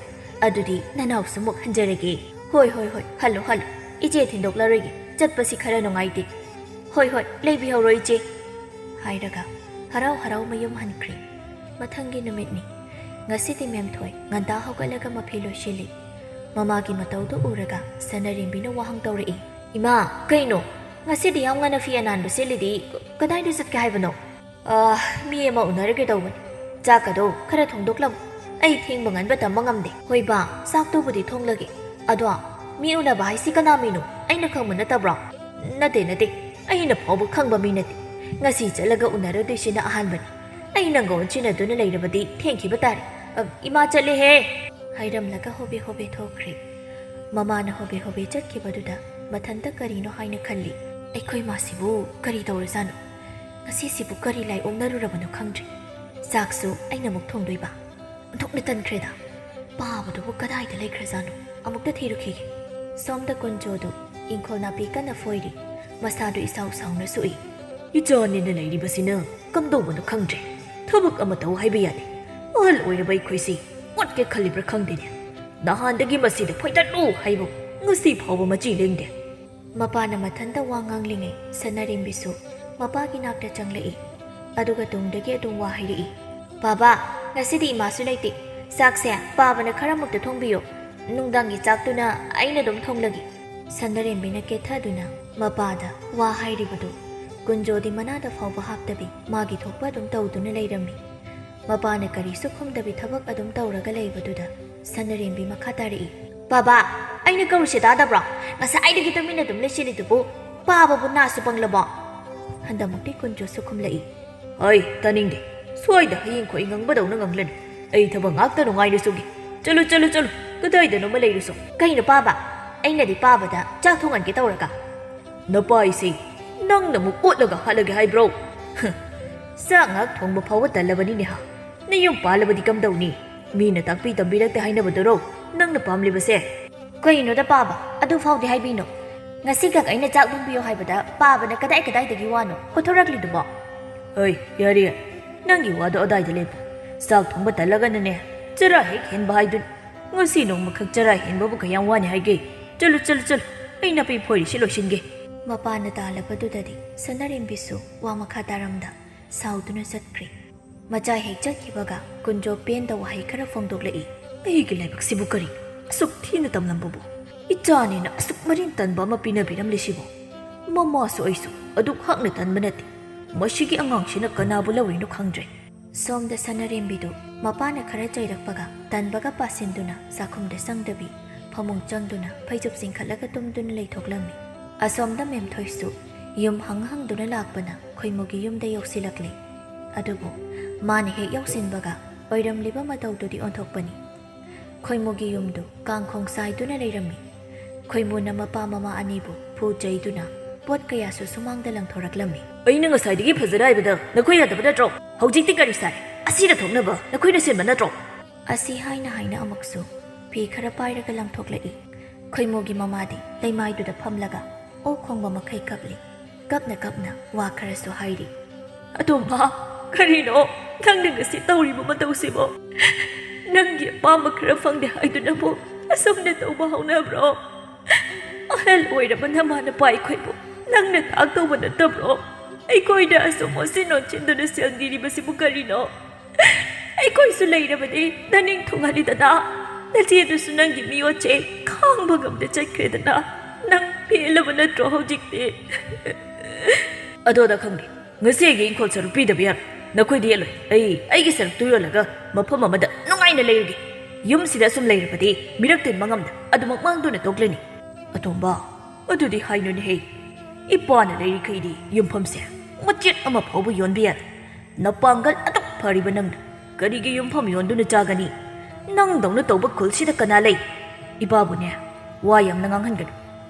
ꯑꯗꯨꯗꯤ ꯅꯅꯥꯎꯁꯨ ꯑꯃꯨꯛ ꯍꯟꯖꯔꯒꯦ꯫ ꯍꯣꯏ, ꯍꯣꯏ, ꯍꯣꯏ, ꯍꯜꯂꯣ, ꯍꯜꯂꯣ꯫ ꯏꯆꯦ ꯊꯤꯟꯗꯣꯛꯂꯔꯣꯏꯒꯦ꯫ ꯆꯠꯄꯁꯤ ꯈꯔ ꯅꯨꯡꯉꯥꯏꯇꯦ꯫ ꯍꯣꯏ, ꯍꯣꯏ, ꯂꯩꯕꯤꯍꯧꯔꯣ ꯏꯆꯦ꯫ ꯍꯥꯏꯔꯒ ꯍꯔꯥꯎ ꯍꯔꯥꯎ ꯃꯌꯨꯝ ꯍꯟꯈ꯭ꯔꯦ꯫ ꯃꯊꯪꯒꯤ ꯅꯨꯃꯤꯠꯅꯤ꯫ ꯉꯁꯤꯗꯤ ꯃꯦꯝꯊꯣꯏ ꯉꯟꯇꯥ ꯍꯧꯒꯠꯂꯒ ꯃꯐꯤ ꯂꯣꯏꯁꯤꯜꯂꯤ꯫ ꯃꯃꯥꯒꯤ ꯃꯇꯧꯗꯨ ꯎꯔꯒ ꯁꯅꯔꯦꯝꯕꯤꯅ ꯋꯥꯍꯪ ꯇꯧꯔꯛꯏ꯫ "ꯏꯃꯥ, ꯀꯩꯅꯣ? ꯉꯁꯤꯗꯤ ꯌꯥꯝ ꯉꯟꯅ ꯐꯤ ꯑꯅꯥꯟꯕ ꯁꯦꯠꯂꯤꯗꯤ ꯀꯗꯥꯏꯗ ꯆꯠꯀꯦ ꯍꯥꯏꯕꯅꯣ?" "ꯑꯥ, ꯃꯤ ꯑꯃ ꯎꯅꯔꯒꯦ ꯇꯧꯕꯅꯤ꯫ ꯆꯥꯛꯀꯗꯣ ꯈꯔ ꯊꯣꯡꯗꯣꯛꯂꯝꯃꯨ꯫ ꯑꯩ ꯊꯦꯡꯕ ꯉꯟꯕ ꯇꯝꯕ ꯉꯝꯗꯦ꯫" "ꯍꯣꯏ ꯕꯥ, ꯆꯥꯛꯇꯨꯕꯨꯗꯤ ꯊꯣꯡꯂꯒꯦ꯫ ꯑꯗꯣ, ꯃꯤ ꯎꯅꯕ ꯍꯥꯏꯁꯤ ꯀꯅꯥ ꯃꯤꯅꯣ? ꯑꯩꯅ ꯈꯪꯕ ꯅꯠꯇꯕ꯭ꯔꯣ?" "ꯅꯠꯇꯦ, ꯅꯠꯇꯦ꯫ ꯑꯩꯅ ꯐꯥꯎꯕ ꯈꯪꯕ ꯃꯤ ꯅꯠꯇꯦ꯫ ꯉꯁꯤ ꯆꯠꯂꯒ ꯎꯅꯔꯨꯗꯣꯏꯁꯤꯅ ꯑꯍꯥꯟꯕꯅꯤ꯫ ꯑꯩ ꯅꯪꯒ ꯑꯣꯟꯁꯤꯟꯅꯗꯨꯅ ꯂꯩꯔꯕꯗꯤ ꯊꯦꯡꯈꯤꯕ ꯇꯥꯔꯦ꯫ ꯑ, ꯏꯃꯥ ꯆꯠꯂꯦꯍꯦ!" ꯍꯥꯏꯔꯝꯂꯒ ꯍꯣꯕꯦ ꯍꯣꯕꯦ ꯊꯣꯛꯈ꯭ꯔꯦ꯫ ꯃꯃꯥꯅ ꯍꯣꯕꯦ ꯍꯣꯕꯦ ꯆꯠꯈꯤꯕꯗꯨꯗ ꯃꯊꯟꯇ ꯀꯔꯤꯅꯣ ꯍꯥꯏꯅ ꯈꯜꯂꯤ꯫ "ꯑꯩꯈꯣꯏ ꯃꯥꯁꯤꯕꯨ ꯀꯔꯤ ꯇꯧꯔꯖꯥꯠꯅꯣ? ꯉꯁꯤꯁꯤꯕꯨ ꯀꯔꯤ ꯂꯥꯏ ꯑꯣꯛꯅꯔꯨꯔꯕꯅꯣ ꯈꯪꯗ꯭ꯔꯦ꯫ ꯆꯥꯛꯁꯨ ꯑꯩꯅ ꯑꯃꯨꯛ ꯊꯣꯡꯗꯣꯏꯕ꯫ ꯑꯣꯟꯊꯣꯛꯅ ꯇꯟꯈ꯭ꯔꯦꯗ꯫ ꯄꯥꯕꯗꯨꯕꯨ ꯀꯗꯥꯏꯗ ꯂꯩꯈ꯭ꯔꯖꯥꯠꯅꯣ? ꯑꯃꯨꯛꯇ ꯊꯤꯔꯨꯈꯤꯒꯦ꯫ ꯁꯣꯝꯗ ꯀꯨꯟꯖꯣꯗꯨ ꯏꯪꯈꯣꯜ ꯅꯥꯄꯤ ꯀꯟꯅ ꯐꯣꯏꯔꯤ꯫ ꯃꯁꯥꯗꯨ ꯏꯁꯥꯎ ꯁꯥꯎꯅ ꯁꯨꯛꯏ꯫ "ꯏꯆꯥꯅꯦꯅ ꯂꯩꯔꯤꯕꯁꯤꯅ ꯀꯝꯗꯧꯕꯅꯣ ꯈꯪꯗ꯭ꯔꯦ꯫ ꯊꯕꯛ ꯑꯃ ꯇꯧ ꯍꯥꯏꯕ ꯌꯥꯗꯦ꯫ ꯑꯍꯜ ꯑꯣꯏꯔꯕ ꯑꯩꯈꯣꯏꯁꯤ ꯃꯣꯠꯀꯦ ꯈꯜꯂꯤꯕ꯭ꯔꯥ ꯈꯪꯗꯦꯅꯦ꯫ ꯅꯍꯥꯟꯗꯒꯤ ꯃꯁꯤꯗ ꯐꯣꯏꯗꯠꯂꯨ ꯍꯥꯏꯕ ꯉꯁꯤ ꯐꯥꯎꯕ ꯃꯆꯤ ꯂꯦꯡꯗꯦ꯫" ꯃꯄꯥꯅ ꯃꯊꯟꯇ ꯋꯥ ꯉꯥꯡꯂꯤꯉꯩ ꯁꯅꯥꯔꯦꯝꯕꯤꯁꯨ ꯃꯄꯥꯒꯤ ꯅꯥꯛꯇ ꯆꯪꯂꯛꯏ꯫ ꯑꯗꯨꯒ ꯇꯨꯡꯗꯒꯤ ꯑꯗꯨꯝ ꯋꯥ ꯍꯥꯏꯔꯛꯏ꯫ "ꯕꯥꯕꯥ, ꯉꯁꯤꯗꯤ ꯏꯃꯥꯁꯨ ꯂꯩꯇꯦ꯫ ꯆꯥꯛꯁꯦ ꯄꯥꯕꯅ ꯈꯔ ꯃꯨꯛꯇ ꯊꯣꯡꯕꯤꯌꯨ꯫ ꯅꯨꯡꯗꯥꯡꯒꯤ ꯆꯥꯛꯇꯨꯅ ꯑꯩꯅ ꯑꯗꯨꯝ ꯊꯣꯡꯂꯒꯦ꯫" ꯁꯅꯥꯔꯦꯝꯕꯤꯅ ꯀꯦꯊꯗꯨꯅ ꯃꯄꯥꯗ ꯋꯥ ꯍꯥꯏꯔꯤꯕꯗꯨ ꯀꯨꯟꯖꯣꯗꯤ ꯃꯅꯥꯗ ꯐꯥꯎꯕ ꯍꯥꯞꯇꯕꯤ ꯃꯥꯒꯤ ꯊꯣꯛꯄ ꯑꯗꯨꯝ ꯇꯧꯗꯨꯅ ꯂꯩꯔꯝꯃꯤ꯫ ꯃꯄꯥꯅ ꯀꯔꯤꯁꯨ ꯈꯨꯝꯗꯕꯤ ꯊꯕꯛ ꯑꯗꯨꯝ ꯇꯧꯔꯒ ꯂꯩꯕꯗꯨꯗ ꯁꯅꯥꯔꯦꯝꯕꯤ ꯃꯈꯥ ꯇꯥꯔꯛꯏ꯫ "ꯕꯥꯕꯥ, ꯑꯩꯅ ꯀꯧꯔꯤꯁꯦ ꯇꯥꯗꯕ꯭ꯔꯣ? ꯉꯁꯥꯏꯗꯒꯤ ꯇꯨꯃꯤꯟꯅ ꯑꯗꯨꯝ ꯂꯩꯁꯤꯜꯂꯤꯗꯨꯕꯨ ꯄꯥꯕꯕꯨ ꯅꯥꯁꯨ ꯄꯪꯂꯕꯣ?" ꯍꯟꯗꯛꯃꯨꯛꯇꯤ ꯀꯨꯟꯖꯣꯁꯨ ꯈꯨꯝꯂꯛꯏ꯫ "ꯍꯩ, ꯇꯥꯅꯤꯡꯗꯦ꯫ ꯁ꯭ꯋꯥꯏꯗ ꯍꯌꯤꯡ ꯈꯣꯏ ꯉꯪꯕꯗꯧꯅ ꯉꯪꯂꯅꯨ꯫ ꯑꯩ ꯊꯕꯛ ꯉꯥꯛꯇ ꯅꯨꯡꯉꯥꯏꯅ ꯁꯨꯒꯦ꯫ ꯆꯠꯂꯨ, ꯆꯠꯂꯨ, ꯆꯠꯂꯨ꯫ ꯀꯗꯥꯏꯗꯅꯣꯃ ꯂꯩꯔꯨꯁꯣ꯫" "ꯀꯩꯅꯣ ꯄꯥꯕ? ꯑꯩꯅꯗꯤ ꯄꯥꯕꯗ ꯆꯥꯛ ꯊꯣꯡꯍꯟꯒꯦ ꯇꯧꯔꯒ꯫" "ꯅꯄꯥ ꯍꯥꯏꯁꯦ ꯅꯪꯅ ꯑꯃꯨꯛ ꯑꯣꯠꯂꯒ ꯍꯥꯠꯂꯒꯦ ꯍꯥꯏꯕ꯭ꯔꯣ? ꯍ, ꯆꯥꯛ ꯉꯥꯛ ꯊꯣꯡꯕ ꯐꯥꯎꯕ ꯇꯜꯂꯕꯅꯤꯅꯦ ꯍꯥ꯫ ꯅꯌꯨꯝ ꯄꯥꯜꯂꯕꯗꯤ ꯀꯝꯗꯧꯅꯤ? ꯃꯤꯅ ꯇꯥꯛꯄꯤ ꯇꯝꯕꯤꯔꯛꯇꯦ ꯍꯥꯏꯅꯕꯗꯨꯔꯣ ꯅꯪꯅ ꯄꯥꯝꯂꯤꯕꯁꯦ?" "ꯀꯩꯅꯣꯗ ꯄꯥꯕ, ꯑꯗꯨ ꯐꯥꯎꯗꯤ ꯍꯥꯏꯕꯤꯅꯣ꯫ ꯉꯁꯤꯈꯛ ꯑꯩꯅ ꯆꯥꯛ ꯊꯣꯡꯕꯤꯌꯣ ꯍꯥꯏꯕꯗ ꯄꯥꯕꯅ ꯀꯗꯥꯏ ꯀꯗꯥꯏꯗꯒꯤ ꯋꯥꯅꯣ ꯄꯨꯊꯣꯔꯛꯂꯤꯗꯨꯕꯣ?" "ꯍꯣꯏ, ꯌꯥꯔꯦ, ꯅꯪꯒꯤ ꯋꯥꯗꯣ ꯑꯗꯥꯏꯗ ꯂꯦꯞꯄꯨ꯫ ꯆꯥꯛ ꯊꯣꯡꯕ ꯇꯜꯂꯒꯅꯅꯦ, ꯆꯔꯥ ꯍꯦꯛ ꯍꯦꯟꯕ ꯍꯥꯏꯗꯨꯅꯤ꯫ ꯉꯁꯤ ꯅꯣꯡꯃꯈꯛ ꯆꯔꯥ ꯍꯦꯟꯕꯕꯨ ꯀꯌꯥꯝ ꯋꯥꯅꯤ ꯍꯥꯏꯒꯦ? ꯆꯠꯂꯨ, ꯆꯠꯂꯨ, ꯆꯠꯂꯨ, ꯑꯩ ꯅꯥꯄꯤ ꯐꯣꯏꯔꯤꯁꯤ ꯂꯣꯏꯁꯤꯟꯒꯦ꯫" ꯃꯄꯥꯅ ꯇꯥꯜꯂꯕꯗꯨꯗꯗꯤ ꯁꯅꯥꯔꯦꯝꯕꯤꯁꯨ ꯋꯥ ꯃꯈꯥ ꯇꯥꯔꯝꯗ ꯁꯥꯎꯗꯨꯅ ꯆꯠꯈ꯭ꯔꯦ꯫ ꯃꯆꯥ ꯍꯦꯛ ꯆꯠꯈꯤꯕꯒ ꯀꯨꯟꯖꯣ ꯄꯦꯟꯗ ꯋꯥꯍꯩ ꯈꯔ ꯐꯣꯡꯗꯣꯛꯂꯛꯏ꯫ "ꯑꯩꯒꯤ ꯂꯥꯏꯕꯛꯁꯤꯕꯨ ꯀꯔꯤ? ꯑꯁꯨꯛ ꯊꯤꯅ ꯇꯝꯂꯝꯕꯕꯨ ꯏꯆꯥꯅꯦꯅ ꯑꯁꯨꯛ ꯃꯔꯤꯟ ꯇꯟꯕ ꯑꯃ ꯄꯤꯅꯕꯤꯔꯝꯂꯤꯁꯤꯕꯨ? ꯃꯃꯥꯁꯨ ꯑꯩꯁꯨ ꯑꯗꯨꯛ ꯍꯛꯅ ꯇꯟꯕ ꯅꯠꯇꯦ꯫ ꯃꯁꯤꯒꯤ ꯑꯉꯥꯡꯁꯤꯅ ꯀꯅꯥꯕꯨ ꯂꯧꯔꯤꯅꯣ ꯈꯪꯗ꯭ꯔꯦ꯫" ꯁꯣꯝꯗ ꯁꯅꯥꯔꯦꯝꯕꯤꯗꯨ ꯃꯄꯥꯅ ꯈꯔ ꯆꯩꯔꯛꯄꯒ ꯇꯟꯕꯒ ꯄꯥꯁꯤꯟꯗꯨꯅ ꯆꯥꯛꯈꯨꯝꯗ ꯆꯪꯗꯕꯤ ꯐꯃꯨꯡ ꯆꯪꯗꯨꯅ ꯐꯩꯖꯨꯞ ꯆꯤꯡꯈꯠꯂꯒ ꯇꯨꯝꯗꯨꯅ ꯂꯩꯊꯣꯛꯂꯝꯃꯤ꯫ ꯑꯁꯣꯝꯗ ꯃꯦꯝꯊꯣꯏꯁꯨ ꯌꯨꯝ ꯍꯪ ꯍꯪꯗꯨꯅ ꯂꯥꯛꯄꯅ ꯈꯣꯏꯃꯨꯒꯤ ꯌꯨꯝꯗ ꯌꯧꯁꯤꯜꯂꯛꯂꯦ꯫ ꯑꯗꯨꯕꯨ ꯃꯥꯅ ꯍꯦꯛ ꯌꯧꯁꯤꯟꯕꯒ ꯑꯣꯏꯔꯝꯂꯤꯕ ꯃꯇꯧꯗꯨꯗꯤ ꯑꯣꯟꯊꯣꯛꯄꯅꯤ꯫ ꯈꯣꯏꯃꯨꯒꯤ ꯌꯨꯝꯗꯨ ꯀꯥꯡꯈꯣꯡ ꯆꯥꯏꯗꯨꯅ ꯂꯩꯔꯝꯃꯤ꯫ ꯈꯣꯏꯃꯨꯅ ꯃꯄꯥ ꯃꯃꯥ ꯑꯅꯤꯕꯨ ꯐꯨ ꯆꯩꯗꯨꯅ ꯄꯣꯠ ꯀꯌꯥꯁꯨ ꯁꯨꯃꯥꯡꯗ ꯂꯪꯊꯣꯔꯛꯂꯝꯃꯤ꯫ "ꯑꯩꯅ ꯉꯁꯥꯏꯗꯒꯤ ꯐꯖꯅ ꯍꯥꯏꯕꯗ ꯅꯈꯣꯏ ꯌꯥꯗꯕ ꯅꯠꯇ꯭ꯔꯣ? ꯍꯧꯖꯤꯛꯇꯤ ꯀꯔꯤ ꯁꯥꯏ? ꯑꯁꯤꯗ ꯊꯣꯛꯅꯕ ꯅꯈꯣꯏꯅ ꯁꯤꯟꯕ ꯅꯠꯇ꯭ꯔꯣ?" ꯑꯁꯤ ꯍꯥꯏꯅ ꯍꯥꯏꯅ ꯑꯃꯨꯛꯁꯨ ꯐꯤ ꯈꯔ ꯄꯥꯏꯔꯒ ꯂꯪꯊꯣꯛꯂꯛꯏ꯫ ꯈꯣꯏꯃꯨꯒꯤ ꯃꯃꯥꯗꯤ ꯂꯩꯃꯥꯏꯗꯨꯗ ꯐꯝꯂꯒ ꯑꯣꯛ ꯈꯣꯡꯕ ꯃꯈꯩ ꯀꯞꯂꯤ꯫ ꯀꯞꯅ ꯀꯞꯅ ꯋꯥ ꯈꯔꯁꯨ ꯍꯥꯏꯔꯤ꯫ "ꯑꯇꯣꯝꯕ, ꯀꯔꯤꯅꯣ ꯅꯪꯅ ꯉꯁꯤ ꯇꯧꯔꯤꯕ ꯃꯇꯧꯁꯤꯕꯣ? ꯅꯪꯒꯤ ꯑꯄꯥꯝꯕ ꯈꯔ ꯐꯪꯗꯦ ꯍꯥꯏꯗꯨꯅꯕꯨ ꯑꯁꯨꯝꯅ ꯇꯧꯕ ꯍꯧꯅꯕ꯭ꯔꯣ? ꯑꯍꯜ ꯑꯣꯏꯔꯕ ꯅꯃꯥ ꯅꯄꯥ ꯑꯩꯈꯣꯏꯕꯨ ꯅꯪꯅ ꯇꯥꯛꯇꯧꯕ ꯅꯠꯇꯕ꯭ꯔꯣ? ꯑꯩꯈꯣꯏꯅ ꯑꯁꯨꯝ ꯑꯣꯠꯁꯤꯟ ꯅꯣꯠꯁꯤꯟꯗꯨꯅ ꯁꯦꯜ ꯅꯤꯔꯤꯕꯁꯤꯕꯨ ꯀꯔꯤꯅꯣ? ꯑꯩꯈꯣꯏꯁꯨ ꯂꯩꯔꯕꯗꯤ ꯅꯅꯤꯡ ꯊꯨꯡꯍꯜꯂꯤꯗꯅ꯫ ꯅꯆꯦꯗꯨꯁꯨ ꯅꯪꯒꯤ ꯃꯤꯑꯣꯠꯁꯦ ꯈꯥꯡꯕ ꯉꯝꯗ ꯆꯠꯈ꯭ꯔꯦꯗꯅ꯫ ꯅꯪ ꯄꯦꯜꯂꯕ ꯅꯠꯇ꯭ꯔꯣ ꯍꯧꯖꯤꯛꯇꯤ?" "ꯑꯗꯣꯗ ꯈꯪꯗꯦ, ꯉꯁꯤ ꯑꯩꯒꯤ ꯏꯪꯈꯣꯜ ꯁꯔꯨꯛ ꯄꯤꯗꯕ ꯌꯥꯔꯣꯏ꯫ ꯅꯈꯣꯏꯗꯤ ꯌꯦꯜꯂꯣꯏ꯫ ꯑꯩ ꯑꯩꯒꯤ ꯁꯔꯨꯛꯇꯨ ꯌꯣꯜꯂꯒ ꯃꯐꯝ ꯑꯃꯗ ꯅꯨꯡꯉꯥꯏꯅ ꯂꯩꯔꯒꯦ꯫ ꯌꯨꯝꯁꯤꯗ ꯑꯁꯨꯝ ꯂꯩꯔꯕꯗꯤ ꯃꯤꯔꯛ ꯇꯤꯟꯕ ꯉꯝꯗ ꯑꯗꯨꯃꯛ ꯃꯥꯡꯗꯨꯅ ꯇꯣꯛꯂꯅꯤ꯫" "ꯑꯇꯣꯝꯕ, ꯑꯗꯨꯗꯤ ꯍꯥꯏꯅꯨꯅꯦꯍꯦ꯫ ꯏꯄꯥꯅ ꯂꯩꯔꯤꯈꯩꯗꯤ ꯌꯨꯝꯐꯝꯁꯦ ꯃꯆꯦꯠ ꯑꯃ ꯐꯥꯎꯕ ꯌꯣꯟꯕ ꯌꯥꯗꯦ꯫ ꯅꯄꯥꯡꯒꯜ ꯑꯗꯨꯛ ꯐꯔꯤꯕ ꯅꯪꯅ ꯀꯔꯤꯒꯤ ꯌꯨꯝꯐꯝ ꯌꯣꯟꯗꯨꯅ ꯆꯥꯒꯅꯤ? ꯅꯪꯗꯧꯅ ꯇꯧꯕ ꯈꯨꯜꯁꯤꯗ ꯀꯅꯥ ꯂꯩ? ꯏꯄꯥꯕꯨꯅꯦ, ꯋꯥ ꯌꯥꯝꯅ ꯉꯥꯡꯍꯟꯒꯅꯨ꯫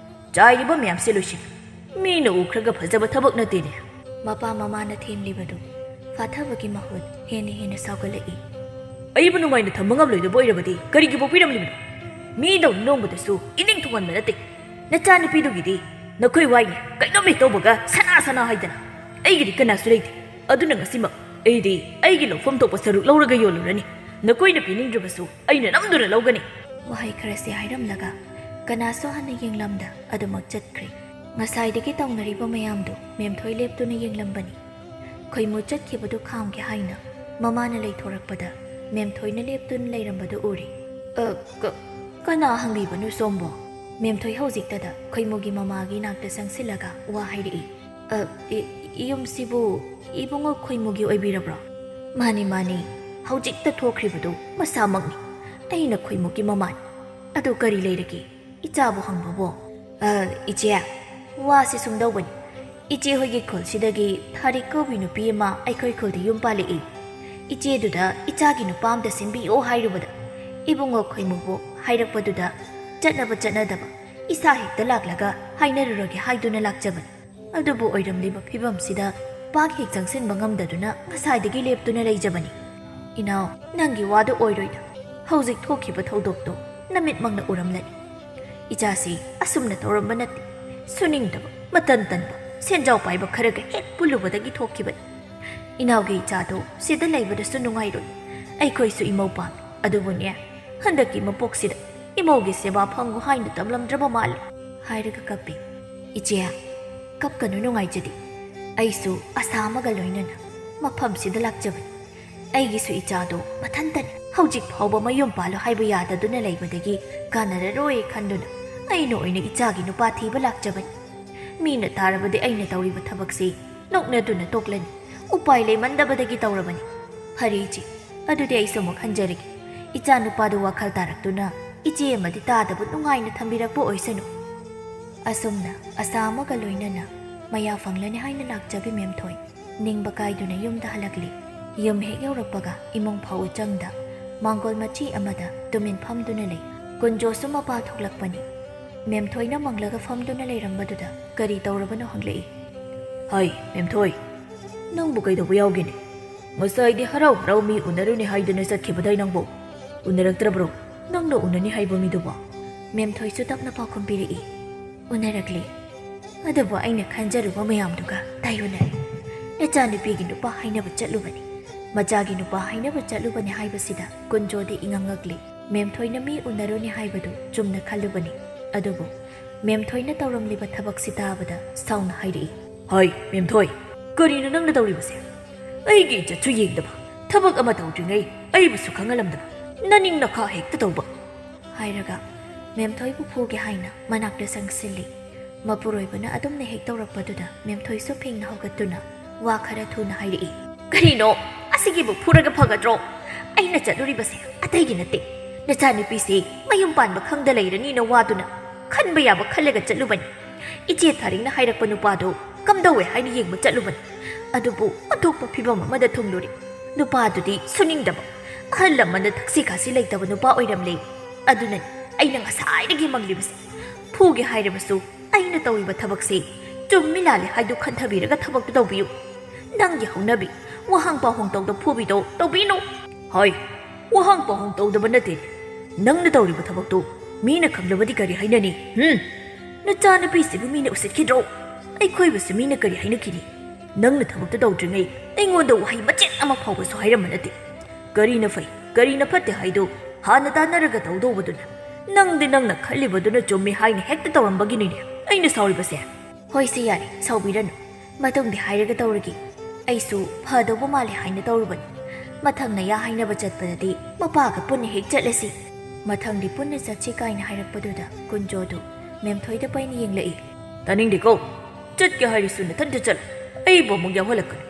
ꯆꯥꯏꯔꯤꯕ ꯃꯌꯥꯝꯁꯦ ꯂꯣꯏꯁꯤꯜꯂꯨ꯫ ꯃꯤꯅ ꯎꯈ꯭ꯔꯒ ꯐꯖꯕ ꯊꯕꯛ ꯅꯠꯇꯦꯅꯦ꯫" ꯃꯄꯥ ꯃꯃꯥꯅ ꯊꯦꯝꯂꯤꯕꯗꯨ ꯐꯥꯊꯕꯒꯤ ꯃꯍꯨꯠ ꯍꯦꯟꯅ ꯍꯦꯟꯅ ꯁꯥꯎꯒꯠꯂꯛꯏ꯫ "ꯑꯩꯕꯨ ꯅꯨꯡꯉꯥꯏꯅ ꯊꯝꯕ ꯉꯝꯂꯣꯏꯗꯕ ꯑꯣꯏꯔꯕꯗꯤ ꯀꯔꯤꯒꯤ ꯄꯣꯛꯄꯤꯔꯝꯂꯤꯕꯅꯣ? ꯃꯤꯗꯧꯅ ꯅꯣꯡꯃꯗꯁꯨ ꯏꯅꯤꯡ ꯊꯨꯡꯍꯟꯕ ꯅꯠꯇꯦ꯫ ꯅꯆꯥꯅꯨꯄꯤꯗꯨꯒꯤꯗꯤ ꯅꯈꯣꯏ ꯋꯥꯏꯅꯦ, ꯀꯩꯅꯣꯝ ꯍꯦꯛ ꯇꯧꯕꯒ ꯁꯅꯥ ꯁꯅꯥ ꯍꯥꯏꯗꯅ꯫ ꯑꯩꯒꯤꯗꯤ ꯀꯅꯥꯁꯨ ꯂꯩꯇꯦ꯫ ꯑꯗꯨꯅ ꯉꯁꯤꯃꯛ ꯑꯩꯗꯤ ꯑꯩꯒꯤ ꯂꯧꯐꯝ ꯊꯣꯛꯄ ꯁꯔꯨꯛ ꯂꯧꯔꯒ ꯌꯣꯜꯂꯨꯔꯅꯤ꯫ ꯅꯈꯣꯏꯅ ꯄꯤꯅꯤꯡꯗ꯭ꯔꯕꯁꯨ ꯑꯩꯅ ꯅꯝꯗꯨꯅ ꯂꯧꯒꯅꯤ꯫" ꯋꯥꯍꯩ ꯈꯔꯁꯤ ꯍꯥꯏꯔꯝꯂꯒ ꯀꯅꯥꯁꯨ ꯍꯟꯅ ꯌꯦꯡꯂꯝꯗ ꯑꯗꯨꯃꯛ ꯆꯠꯈ꯭ꯔꯦ꯫ ꯉꯁꯥꯏꯗꯒꯤ ꯇꯧꯅꯔꯤꯕ ꯃꯌꯥꯝꯗꯨ ꯃꯦꯝꯊꯣꯏ ꯂꯦꯞꯇꯨꯅ ꯌꯦꯡꯂꯝꯕꯅꯤ꯫ ꯈꯣꯏꯃꯨ ꯆꯠꯈꯤꯕꯗꯨ ꯈꯥꯝꯒꯦ ꯍꯥꯏꯅ ꯃꯃꯥꯅ ꯂꯩꯊꯣꯔꯛꯄꯗ ꯃꯦꯝꯊꯣꯏꯅ ꯂꯦꯞꯇꯨꯅ ꯂꯩꯔꯝꯕꯗꯨ ꯎꯔꯦ꯫ "ꯑ, ꯀ-, ꯀꯅꯥ ꯍꯪꯕꯤꯕꯅꯣ ꯁꯣꯝꯕꯣ?" ꯃꯦꯝꯊꯣꯏ ꯍꯧꯖꯤꯛꯇꯗ ꯈꯣꯏꯃꯨꯒꯤ ꯃꯃꯥꯒꯤ ꯅꯥꯛꯇ ꯆꯪꯁꯤꯜꯂꯒ ꯋꯥ ꯍꯥꯏꯔꯛꯏ꯫ "ꯑ, ꯏ-, ꯌꯨꯝꯁꯤꯕꯨ ꯏꯕꯨꯡꯉꯣ ꯈꯣꯏꯃꯨꯒꯤ ꯑꯣꯏꯕꯤꯔꯕ꯭ꯔꯣ?" "ꯃꯥꯅꯤ, ꯃꯥꯅꯤ, ꯍꯧꯖꯤꯛꯇ ꯊꯣꯛꯈ꯭ꯔꯤꯕꯗꯨ ꯃꯁꯥꯃꯛꯅꯤ꯫ ꯑꯩꯅ ꯈꯣꯏꯃꯨꯒꯤ ꯃꯃꯥꯅꯤ꯫ ꯑꯗꯨ ꯀꯔꯤ ꯂꯩꯔꯒꯦ? ꯏꯆꯥꯕꯨ ꯍꯪꯕꯕꯨ?" "ꯑ, ꯏꯆꯦ, ꯋꯥꯁꯤ ꯁꯨꯝꯗꯧꯕꯅꯤ꯫ ꯏꯆꯦ ꯍꯣꯏꯒꯤ ꯈꯨꯜꯁꯤꯗꯒꯤ ꯊꯥꯔꯤꯛ ꯀꯧꯕꯤ ꯅꯨꯄꯤ ꯑꯃ ꯑꯩꯈꯣꯏ ꯈꯨꯜꯗ ꯌꯨꯝ ꯄꯥꯜꯂꯛꯏ꯫ ꯏꯆꯦꯗꯨꯗ ꯏꯆꯥꯒꯤ ꯅꯨꯄꯥ ꯑꯝꯇ ꯁꯤꯟꯕꯤꯌꯣ ꯍꯥꯏꯔꯨꯕꯗ ꯏꯕꯨꯡꯉꯣ ꯈꯣꯏꯃꯨꯕꯨ ꯍꯥꯏꯔꯛꯄꯗꯨꯗ ꯆꯠꯅꯕ ꯆꯠꯅꯗꯕ ꯏꯁꯥ ꯍꯦꯛꯇ ꯂꯥꯛꯂꯒ ꯍꯥꯏꯅꯔꯨꯔꯒꯦ ꯍꯥꯏꯗꯨꯅ ꯂꯥꯛꯆꯕꯅꯤ꯫ ꯑꯗꯨꯕꯨ ꯑꯣꯏꯔꯝꯂꯤꯕ ꯐꯤꯕꯝꯁꯤꯗ ꯄꯥꯛ ꯍꯦꯛ ꯆꯪꯁꯤꯟꯕ ꯉꯝꯗꯗꯨꯅ ꯉꯁꯥꯏꯗꯒꯤ ꯂꯦꯞꯇꯨꯅ ꯂꯩꯖꯕꯅꯤ꯫" "ꯏꯅꯥꯎ, ꯅꯪꯒꯤ ꯋꯥꯗꯣ ꯑꯣꯏꯔꯣꯏꯗ꯫ ꯍꯧꯖꯤꯛ ꯊꯣꯛꯈꯤꯕ ꯊꯧꯗꯣꯛꯇꯣ ꯅꯃꯤꯠꯃꯛꯅ ꯎꯔꯝꯂꯅꯤ꯫ ꯏꯆꯥꯁꯤ ꯑꯁꯨꯝꯅ ꯇꯧꯔꯝꯕ ꯅꯠꯇꯦ꯫ ꯁꯨꯅꯤꯡꯗꯕ, ꯃꯇꯟ ꯇꯟꯕ, ꯁꯦꯟꯖꯥꯎ ꯄꯥꯏꯕ ꯈꯔꯒ ꯍꯦꯛ ꯄꯨꯜꯂꯨꯕꯗꯒꯤ ꯊꯣꯛꯈꯤꯕꯅꯤ꯫ ꯏꯅꯥꯎꯒꯤ ꯏꯆꯥꯗꯣ ꯁꯤꯗ ꯂꯩꯕꯗꯁꯨ ꯅꯨꯡꯉꯥꯏꯔꯣꯏ꯫ ꯑꯩꯈꯣꯏꯁꯨ ꯏꯃꯧ ꯄꯥꯝꯃꯤ꯫ ꯑꯗꯨꯕꯨꯅꯦ, ꯍꯟꯗꯛꯀꯤ ꯃꯄꯣꯛꯁꯤꯗ ꯏꯃꯧꯒꯤ ꯁꯦꯕꯥ ꯐꯪꯉꯨ ꯍꯥꯏꯅ ꯇꯝꯂꯝꯗ꯭ꯔꯕ ꯃꯥꯜꯂꯦ" ꯍꯥꯏꯔꯒ ꯀꯞꯄꯤ꯫ "ꯏꯆꯦ, ꯀꯞꯀꯅꯨ, ꯅꯨꯡꯉꯥꯏꯖꯗꯦ꯫ ꯑꯩꯁꯨ ꯑꯁꯥ ꯑꯃꯒ ꯂꯣꯏꯅꯅ ꯃꯐꯝꯁꯤꯗ ꯂꯥꯛꯆꯕꯅꯤ꯫ ꯑꯩꯒꯤꯁꯨ ꯏꯆꯥꯗꯣ ꯃꯊꯟꯇꯅꯤ꯫ ꯍꯧꯖꯤꯛ ꯐꯥꯎꯕ ꯃꯌꯨꯝ ꯄꯥꯜꯂꯣ ꯍꯥꯏꯕ ꯌꯥꯗꯗꯨꯅ ꯂꯩꯕꯗꯒꯤ ꯀꯥꯟꯅꯔꯔꯣꯏ ꯈꯟꯗꯨꯅ ꯑꯩꯅ ꯑꯣꯏꯅ ꯏꯆꯥꯒꯤ ꯅꯨꯄꯥ ꯊꯤꯕ ꯂꯥꯛꯆꯕꯅꯤ꯫ ꯃꯤꯅ ꯇꯥꯔꯕꯗꯤ ꯑꯩꯅ ꯇꯧꯔꯤꯕ ꯊꯕꯛꯁꯤ ꯅꯣꯛꯅꯗꯨꯅ ꯇꯣꯛꯂꯅꯤ꯫ ꯎꯄꯥꯏ ꯂꯩꯃꯟꯗꯕꯗꯒꯤ ꯇꯧꯔꯕꯅꯤ꯫ ꯐꯔꯦ ꯏꯆꯦ, ꯑꯗꯨꯗꯤ ꯑꯩꯁꯨ ꯑꯃꯨꯛ ꯍꯟꯖꯔꯒꯦ꯫ ꯏꯆꯥ ꯅꯨꯄꯥꯗꯨ ꯋꯥꯈꯜ ꯇꯥꯔꯛꯇꯨꯅ ꯏꯆꯦ ꯑꯃꯗꯤ ꯇꯥꯗꯕ ꯅꯨꯡꯉꯥꯏꯅ ꯊꯝꯕꯤꯔꯛꯄ ꯑꯣꯏꯁꯅꯨ"꯫ ꯑꯁꯨꯝꯅ ꯑꯁꯥ ꯑꯃꯒ ꯂꯣꯏꯅꯅ ꯃꯌꯥ ꯐꯪꯂꯅꯤ ꯍꯥꯏꯅ ꯂꯥꯛꯆꯕꯤ ꯃꯦꯝꯊꯣꯏ ꯅꯤꯡꯕ ꯀꯥꯏꯗꯨꯅ ꯌꯨꯝꯗ ꯍꯜꯂꯛꯂꯤ꯫ ꯌꯨꯝ ꯍꯦꯛ ꯌꯧꯔꯛꯄꯒ ꯏꯃꯨꯡ ꯐꯥꯎꯕ ꯆꯪꯗ ꯃꯥꯡꯒꯣꯜ ꯃꯆꯤ ꯑꯃꯗ ꯇꯨꯃꯤꯟ ꯐꯝꯗꯨꯅ ꯂꯩ꯫ ꯀꯨꯟꯖꯣꯁꯨ ꯃꯄꯥ ꯊꯣꯛꯂꯛꯄꯅꯤ꯫ ꯃꯦꯝꯊꯣꯏꯅ ꯃꯪꯂꯒ ꯐꯝꯗꯨꯅ ꯂꯩꯔꯝꯕꯗꯨꯗ ꯀꯔꯤ ꯇꯧꯔꯕꯅꯣ ꯍꯪꯂꯛꯏ꯫ "ꯍꯥꯏ, ꯃꯦꯝꯊꯣꯏ, ꯅꯪꯕꯨ ꯀꯩꯗꯧꯕ ꯌꯥꯎꯒꯦꯅꯦ? ꯉꯁꯥꯏꯗꯤ ꯍꯔꯥꯎ ꯍꯔꯥꯎ ꯃꯤ ꯎꯅꯔꯨꯅꯤ ꯍꯥꯏꯗꯨꯅ ꯆꯠꯈꯤꯕꯗꯥꯏ ꯅꯪꯕꯨ? ꯎꯅꯔꯛꯇ꯭ꯔꯕ꯭ꯔꯣ ꯅꯪꯅ ꯎꯅꯅꯤ ꯍꯥꯏꯕ ꯃꯤꯗꯨꯕꯣ?" ꯃꯦꯝꯊꯣꯏꯁꯨ ꯇꯞꯅ ꯄꯥꯎꯈꯨꯝ ꯄꯤꯔꯛꯏ꯫ "ꯎꯅꯔꯛꯂꯦ꯫ ꯑꯗꯨꯕꯨ ꯑꯩꯅ ꯈꯟꯖꯔꯨꯕ ꯃꯌꯥꯝꯗꯨꯒ ꯇꯥꯏꯑꯣꯟꯅꯔꯦ꯫ ꯏꯆꯥꯅꯨꯄꯤꯒꯤ ꯅꯨꯄꯥ ꯍꯥꯏꯅꯕ ꯆꯠꯂꯨꯕꯅꯤ꯫ ꯃꯆꯥꯒꯤ ꯅꯨꯄꯥ ꯍꯥꯏꯅꯕ ꯆꯠꯂꯨꯕꯅꯤ" ꯍꯥꯏꯕꯁꯤꯗ ꯀꯨꯟꯖꯣꯗꯤ ꯏꯉꯛ ꯉꯛꯂꯤ꯫ ꯃꯦꯝꯊꯣꯏꯅ ꯃꯤ ꯎꯅꯔꯨꯅꯤ ꯍꯥꯏꯕꯗꯨ ꯆꯨꯝꯅ ꯈꯜꯂꯨꯕꯅꯤ꯫ ꯑꯗꯨꯕꯨ ꯃꯦꯝꯊꯣꯏꯅ ꯇꯧꯔꯝꯂꯤꯕ ꯊꯕꯛꯁꯤ ꯇꯥꯕꯗ ꯁꯥꯎꯅ ꯍꯥꯏꯔꯛꯏ꯫ "ꯍꯥꯏ, ꯃꯦꯝꯊꯣꯏ, ꯀꯔꯤꯅꯣ ꯅꯪꯅ ꯇꯧꯔꯤꯕꯁꯦ? ꯑꯩꯒꯤ ꯏꯖꯠꯁꯨ ꯌꯦꯡꯗꯕ, ꯊꯕꯛ ꯑꯃ ꯇꯧꯗ꯭ꯔꯤꯉꯩ ꯑꯩꯕꯨꯁꯨ ꯈꯪꯍꯜꯂꯝꯗꯕ, ꯅꯅꯤꯡ ꯅꯈꯥ ꯍꯦꯛꯇ ꯇꯧꯕ!" ꯍꯥꯏꯔꯒ ꯃꯦꯝꯊꯣꯏꯕꯨ ꯐꯨꯒꯦ ꯍꯥꯏꯅ ꯃꯅꯥꯛꯇ ꯆꯪꯁꯤꯜꯂꯤ꯫ ꯃꯄꯨꯔꯣꯏꯕꯅ ꯑꯗꯨꯝꯅ ꯍꯦꯛ ꯇꯧꯔꯛꯄꯗꯨꯗ ꯃꯦꯝꯊꯣꯏꯁꯨ ꯐꯤꯡꯅ ꯍꯧꯒꯠꯇꯨꯅ ꯋꯥ ꯈꯔ ꯊꯨꯅ ꯍꯥꯏꯔꯛꯏ꯫ "ꯀꯔꯤꯅꯣ? ꯑꯁꯤꯒꯤꯕꯨ ꯐꯨꯔꯒ ꯐꯒꯗ꯭ꯔꯣ? ꯑꯩꯅ ꯆꯠꯂꯨꯔꯤꯕꯁꯦ ꯑꯇꯩꯒꯤ ꯅꯠꯇꯦ꯫ ꯅꯆꯥꯅꯨꯄꯤꯁꯤ ꯃꯌꯨꯝ ꯄꯥꯟꯕ ꯈꯪꯗ ꯂꯩꯔꯅꯤꯅ ꯋꯥꯗꯨꯅ ꯈꯟꯕ ꯌꯥꯕ ꯈꯜꯂꯒ ꯆꯠꯂꯨꯕꯅꯤ꯫ ꯏꯆꯦ ꯊꯥꯔꯤꯡꯅ ꯍꯥꯏꯔꯛꯄ ꯅꯨꯄꯥꯗꯣ ꯀꯝꯗꯧꯋꯦ ꯍꯥꯏꯅ ꯌꯦꯡꯕ ꯆꯠꯂꯨꯕꯅꯤ꯫ ꯑꯗꯨꯕꯨ ꯑꯣꯟꯊꯣꯛꯄ ꯐꯤꯕꯝ ꯑꯃꯗ ꯊꯨꯡꯂꯨꯔꯦ꯫ ꯅꯨꯄꯥꯗꯨꯗꯤ ꯁꯨꯅꯤꯡꯗꯕ, ꯑꯍꯜ ꯂꯃꯟꯗ ꯊꯛꯁꯤ ꯈꯥꯁꯤ ꯂꯩꯇꯕ ꯅꯨꯄꯥ ꯑꯣꯏꯔꯝꯂꯦ꯫ ꯑꯗꯨꯅꯅꯤ ꯑꯩꯅ ꯉꯁꯥꯏꯗꯒꯤ ꯃꯪꯂꯤꯕꯁꯦ꯫ ꯐꯨꯒꯦ ꯍꯥꯏꯔꯕꯁꯨ ꯑꯩꯅ ꯇꯧꯔꯤꯕ ꯊꯕꯛꯁꯦ ꯆꯨꯝꯃꯤ ꯂꯥꯜꯂꯤ ꯍꯥꯏꯗꯨ ꯈꯟꯊꯕꯤꯔꯒ ꯊꯕꯛꯇꯨ ꯇꯧꯕꯤꯌꯨ꯫ ꯅꯪꯒꯤ ꯍꯧꯅꯕꯤ, ꯋꯥꯍꯪ ꯄꯥꯎꯍꯪ ꯇꯧꯗ ꯐꯨꯕꯤꯗꯣ ꯇꯧꯕꯤꯅꯨ"꯫ ꯍꯣꯏ, ꯋꯥꯍꯪ ꯄꯥꯎꯍꯪ ꯇꯧꯗꯕ ꯅꯠꯇꯦ꯫ ꯅꯪꯅ ꯇꯧꯔꯤꯕ ꯊꯕꯛꯇꯨ ꯃꯤꯅ ꯈꯪꯂꯕꯗꯤ ꯀꯔꯤ ꯍꯥꯏꯅꯅꯤ? ꯍꯨꯝ? ꯅꯆꯥꯅꯨꯄꯤꯁꯤꯕꯨ ꯃꯤꯅ ꯎꯁꯤꯠꯈꯤꯗ꯭ꯔꯣ? ꯑꯩꯈꯣꯏꯕꯨꯁꯨ ꯃꯤꯅ ꯀꯔꯤ ꯍꯥꯏꯅꯈꯤꯅꯤ? ꯅꯪꯅ ꯊꯕꯛꯇꯨ ꯇꯧꯗ꯭ꯔꯤꯉꯩ ꯑꯩꯉꯣꯟꯗ ꯋꯥꯍꯩ ꯃꯆꯦꯠ ꯑꯃ ꯐꯥꯎꯕꯁꯨ ꯍꯥꯏꯔꯝꯕ ꯅꯠꯇꯦ꯫ ꯀꯔꯤꯅ ꯐꯩ, ꯀꯔꯤꯅ ꯐꯠꯇꯦ ꯍꯥꯏꯗꯨ ꯍꯥꯟꯅ ꯇꯥꯟꯅꯔꯒ ꯇꯧꯗꯧꯕꯗꯨꯅ꯫ ꯅꯪꯗꯤ ꯅꯪꯅ ꯈꯜꯂꯤꯕꯗꯨꯅ ꯆꯨꯝꯃꯤ ꯍꯥꯏꯅ ꯍꯦꯛꯇ ꯇꯧꯔꯝꯕꯒꯤꯅꯤꯅꯦ ꯑꯩꯅ ꯁꯥꯎꯔꯤꯕꯁꯦ꯫ ꯍꯣꯏꯁꯦ, ꯌꯥꯔꯦ, ꯁꯥꯎꯕꯤꯔꯅꯨ꯫ ꯃꯇꯨꯡꯗꯤ ꯍꯥꯏꯔꯒ ꯇꯧꯔꯒꯦ꯫ ꯑꯩꯁꯨ ꯐꯗꯧꯕ ꯃꯥꯜꯂꯦ ꯍꯥꯏꯅ ꯇꯧꯔꯨꯕꯅꯤ꯫ ꯃꯊꯪ ꯅꯌꯥ ꯍꯥꯏꯅꯕ ꯆꯠꯄꯗꯗꯤ ꯃꯄꯥꯒ ꯄꯨꯟꯅ ꯍꯦꯛ ꯆꯠꯂꯁꯤ꯫ ꯃꯊꯪꯗꯤ ꯄꯨꯟꯅ ꯆꯠꯁꯤ ꯀꯥꯏꯅ ꯍꯥꯏꯔꯛꯄꯗꯨꯗ ꯀꯨꯟꯖꯣꯗꯨ ꯃꯦꯝꯊꯣꯏꯗ ꯄꯩꯅ ꯌꯦꯡꯂꯛꯏ꯫ ꯇꯥꯅꯤꯡꯗꯦꯀꯣ꯫ ꯆꯠꯀꯦ ꯍꯥꯏꯔꯁꯨ ꯅꯊꯟꯇ ꯆꯠꯂꯨ꯫ ꯑꯩꯕꯨ ꯑꯃꯨꯛ ꯌꯥꯎꯍꯜꯂꯛꯀꯅꯨ꯫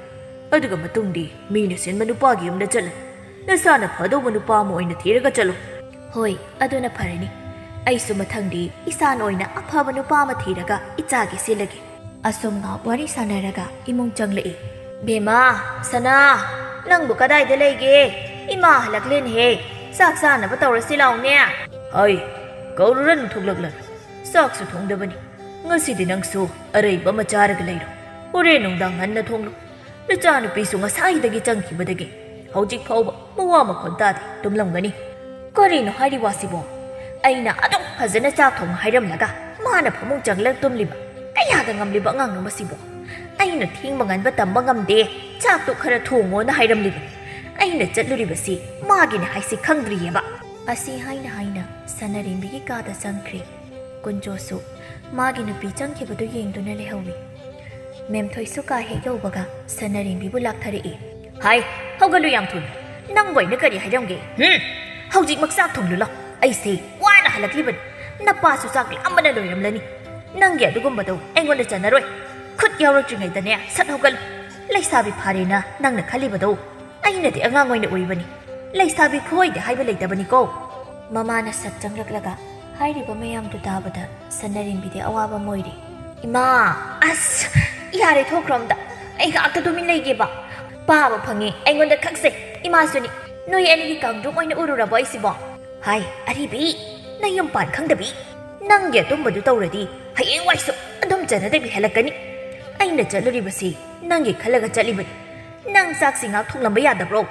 ꯑꯗꯨꯒ ꯃꯇꯨꯡꯗꯤ ꯃꯤꯅ ꯁꯤꯟꯕ ꯅꯨꯄꯥꯒꯤ ꯌꯨꯝꯗ ꯆꯠꯂꯨ꯫ ꯅꯁꯥꯅ ꯐꯗꯧꯕ ꯅꯨꯄꯥ ꯑꯃ ꯑꯣꯏꯅ ꯊꯤꯔꯒ ꯆꯠꯂꯨ꯫ ꯍꯣꯏ, ꯑꯗꯨꯅ ꯐꯔꯅꯤ꯫ ꯑꯩꯁꯨ ꯃꯊꯪꯗꯤ ꯏꯁꯥꯅ ꯑꯣꯏꯅ ꯑꯐꯕ ꯅꯨꯄꯥ ꯑꯃ ꯊꯤꯔꯒ ꯏꯆꯥꯒꯤ ꯁꯤꯜꯂꯒꯦ꯫ ꯑꯁꯨꯝ ꯉꯥꯏꯍꯥꯛ ꯋꯥꯔꯤ ꯁꯥꯟꯅꯔꯒ ꯏꯃꯨꯡ ꯆꯪꯂꯛꯏ꯫ ꯕꯦꯝꯃ, ꯁꯅꯥ, ꯅꯪꯕꯨ ꯀꯗꯥꯏꯗ ꯂꯩꯒꯦ? ꯏꯃꯥ ꯍꯜꯂꯛꯂꯦꯅꯦꯍꯦ꯫ ꯆꯥꯛ ꯆꯥꯅꯕ ꯇꯧꯔꯁꯤ ꯂꯥꯎꯅꯦ꯫ ꯍꯣꯏ, ꯀꯧꯔꯨꯔꯅꯨ, ꯊꯣꯛꯂꯛꯂꯅꯨ꯫ ꯆꯥꯛꯁꯨ ꯊꯣꯡꯗꯕꯅꯤ꯫ ꯉꯁꯤꯗꯤ ꯅꯪꯁꯨ ꯑꯔꯩꯕ ꯑꯃ ꯆꯥꯔꯒ ꯂꯩꯔꯣ꯫ ꯍꯣꯔꯦꯟ ꯅꯨꯡꯗꯥꯡ ꯉꯟꯅ ꯊꯣꯡꯂꯨ꯫ ꯅꯆꯥꯅꯨꯄꯤꯁꯨ ꯉꯁꯥꯏꯗꯒꯤ ꯆꯪꯈꯤꯕꯗꯒꯤ ꯍꯧꯖꯤꯛ ꯐꯥꯎꯕ ꯃꯋꯥ ꯃꯈꯣꯟ ꯇꯥꯗꯦ, ꯇꯨꯝꯂꯝꯒꯅꯤ꯫ ꯀꯔꯤꯅꯣ ꯍꯥꯏꯔꯤ ꯋꯥꯁꯤꯕꯣ? ꯑꯩꯅ ꯑꯗꯨꯛ ꯐꯖꯅ ꯆꯥꯛ ꯊꯣꯡ ꯍꯥꯏꯔꯝꯂꯒ ꯃꯥꯅ ꯐꯃꯨꯡ ꯆꯪꯂꯒ ꯇꯨꯝꯂꯤꯕ꯫ ꯀꯌꯥꯗ ꯉꯝꯂꯤꯕ ꯑꯉꯥꯡꯅꯣ ꯃꯁꯤꯕꯣ? ꯑꯩꯅ ꯊꯦꯡꯕ ꯉꯟꯕ ꯇꯝꯕ ꯉꯝꯗꯦ, ꯆꯥꯛꯇꯨ ꯈꯔ ꯊꯣꯡꯉꯣꯅ ꯍꯥꯏꯔꯝꯂꯤꯕꯅꯤ꯫ ꯑꯩꯅ ꯆꯠꯂꯨꯔꯤꯕꯁꯤ ꯃꯥꯒꯤꯅꯤ ꯍꯥꯏꯁꯤ ꯈꯪꯗ꯭ꯔꯤꯌꯦꯕ꯫ ꯑꯁꯤ ꯍꯥꯏꯅ ꯍꯥꯏꯅ ꯁꯅꯔꯦꯝꯕꯤꯒꯤ ꯀꯥꯗ ꯆꯪꯈ꯭ꯔꯦ꯫ ꯀꯨꯟꯖꯣꯁꯨ ꯃꯥꯒꯤ ꯅꯨꯄꯤ ꯆꯪꯈꯤꯕꯗꯨ ꯌꯦꯡꯗꯨꯅ ꯂꯩꯍꯧꯏ꯫ ꯃꯦꯝꯊꯣꯏꯁꯨ ꯀꯥ ꯍꯦꯛ ꯌꯧꯕꯒ ꯁꯅꯔꯦꯝꯕꯤꯕꯨ ꯂꯥꯛꯊꯔꯛꯏ꯫ ꯍꯥꯏ, ꯍꯧꯒꯠꯂꯨ ꯌꯥꯝ ꯊꯨꯅ꯫ ꯅꯪꯕꯨ ꯑꯩꯅ ꯀꯔꯤ ꯍꯥꯏꯔꯝꯒꯦ? ꯍꯨꯝ? ꯍꯧꯖꯤꯛꯃꯛ ꯆꯥꯛ ꯊꯣꯡꯂꯨ ꯂꯥꯎ꯫ ꯑꯩꯁꯦ ꯋꯥꯅ ꯍꯜꯂꯛꯂꯤꯕꯅꯤ꯫ ꯅꯄꯥꯁꯨ ꯆꯥꯛ ꯂꯥꯝꯕꯅ ꯂꯣꯏꯔꯝꯂꯅꯤ꯫ ꯅꯪꯒꯤ ꯑꯗꯨꯒꯨꯝꯕꯗꯣ ꯑꯩꯉꯣꯟꯗ ꯆꯟꯅꯔꯣꯏ꯫ ꯈꯨꯠ ꯌꯥꯎꯔꯛꯇ꯭ꯔꯤꯉꯩꯗꯅꯦ ꯁꯠ ꯍꯧꯒꯠꯂꯨ꯫ ꯂꯩꯁꯥꯕꯤ ꯐꯥꯔꯦꯅ ꯅꯪꯅ ꯈꯜꯂꯤꯕꯗꯣ꯫ ꯑꯩꯅꯗꯤ ꯑꯉꯥꯡ ꯑꯣꯏꯅ ꯎꯔꯤꯕꯅꯤ꯫ ꯂꯩꯁꯥꯕꯤ ꯈꯨꯑꯣꯏꯗꯤ ꯍꯥꯏꯕ ꯂꯩꯇꯕꯅꯤꯀꯣ꯫ ꯃꯃꯥꯅ ꯁꯠ ꯆꯪꯂꯛꯂꯒ ꯍꯥꯏꯔꯤꯕ ꯃꯌꯥꯝꯗꯨ ꯇꯥꯕꯗ ꯁꯅꯔꯦꯝꯕꯤꯗꯤ ꯑꯋꯥꯕ ꯑꯃ ꯑꯣꯏꯔꯦ꯫ ꯏꯃꯥ! ꯑꯁ! ꯌꯥꯔꯦ, ꯊꯣꯛꯈ꯭ꯔꯣ ꯑꯝꯇ꯫ ꯑꯩ ꯉꯥꯛꯇ ꯇꯨꯃꯤꯟ ꯂꯩꯒꯦꯕ꯫ ꯄꯥꯕ ꯐꯪꯉꯤ, ꯑꯩꯉꯣꯟꯗ ꯈꯛꯁꯦ꯫ ꯏꯃꯥꯁꯨꯅꯤ꯫ ꯅꯣꯏ ꯑꯅꯤꯒꯤ ꯀꯥꯡꯗ꯭ꯔꯨꯝ ꯑꯣꯏꯅ ꯎꯔꯨꯔꯕꯣ ꯑꯩꯁꯤꯕꯣ? ꯍꯥꯏ, ꯑꯔꯤꯕꯤ! ꯅꯌꯨꯝ ꯄꯥꯟ ꯈꯪꯗꯕꯤ! ꯅꯪꯒꯤ ꯑꯗꯨꯝꯕꯗꯨ ꯇꯧꯔꯗꯤ ꯍꯌꯦꯡꯋꯥꯏꯁꯨ ꯑꯗꯨꯝ ꯆꯟꯅꯗꯕꯤ ꯍꯜꯂꯛꯀꯅꯤ꯫ ꯑꯩꯅ ꯆꯠꯂꯨꯔꯤꯕꯁꯤ ꯅꯪꯒꯤ ꯈꯜꯂꯒ ꯆꯠꯂꯤꯕꯅꯤ꯫ ꯅꯪ ꯆꯥꯛꯁꯤ ꯉꯥꯛ ꯊꯣꯡꯂꯝꯕ ꯌꯥꯗꯕ꯭ꯔꯣ?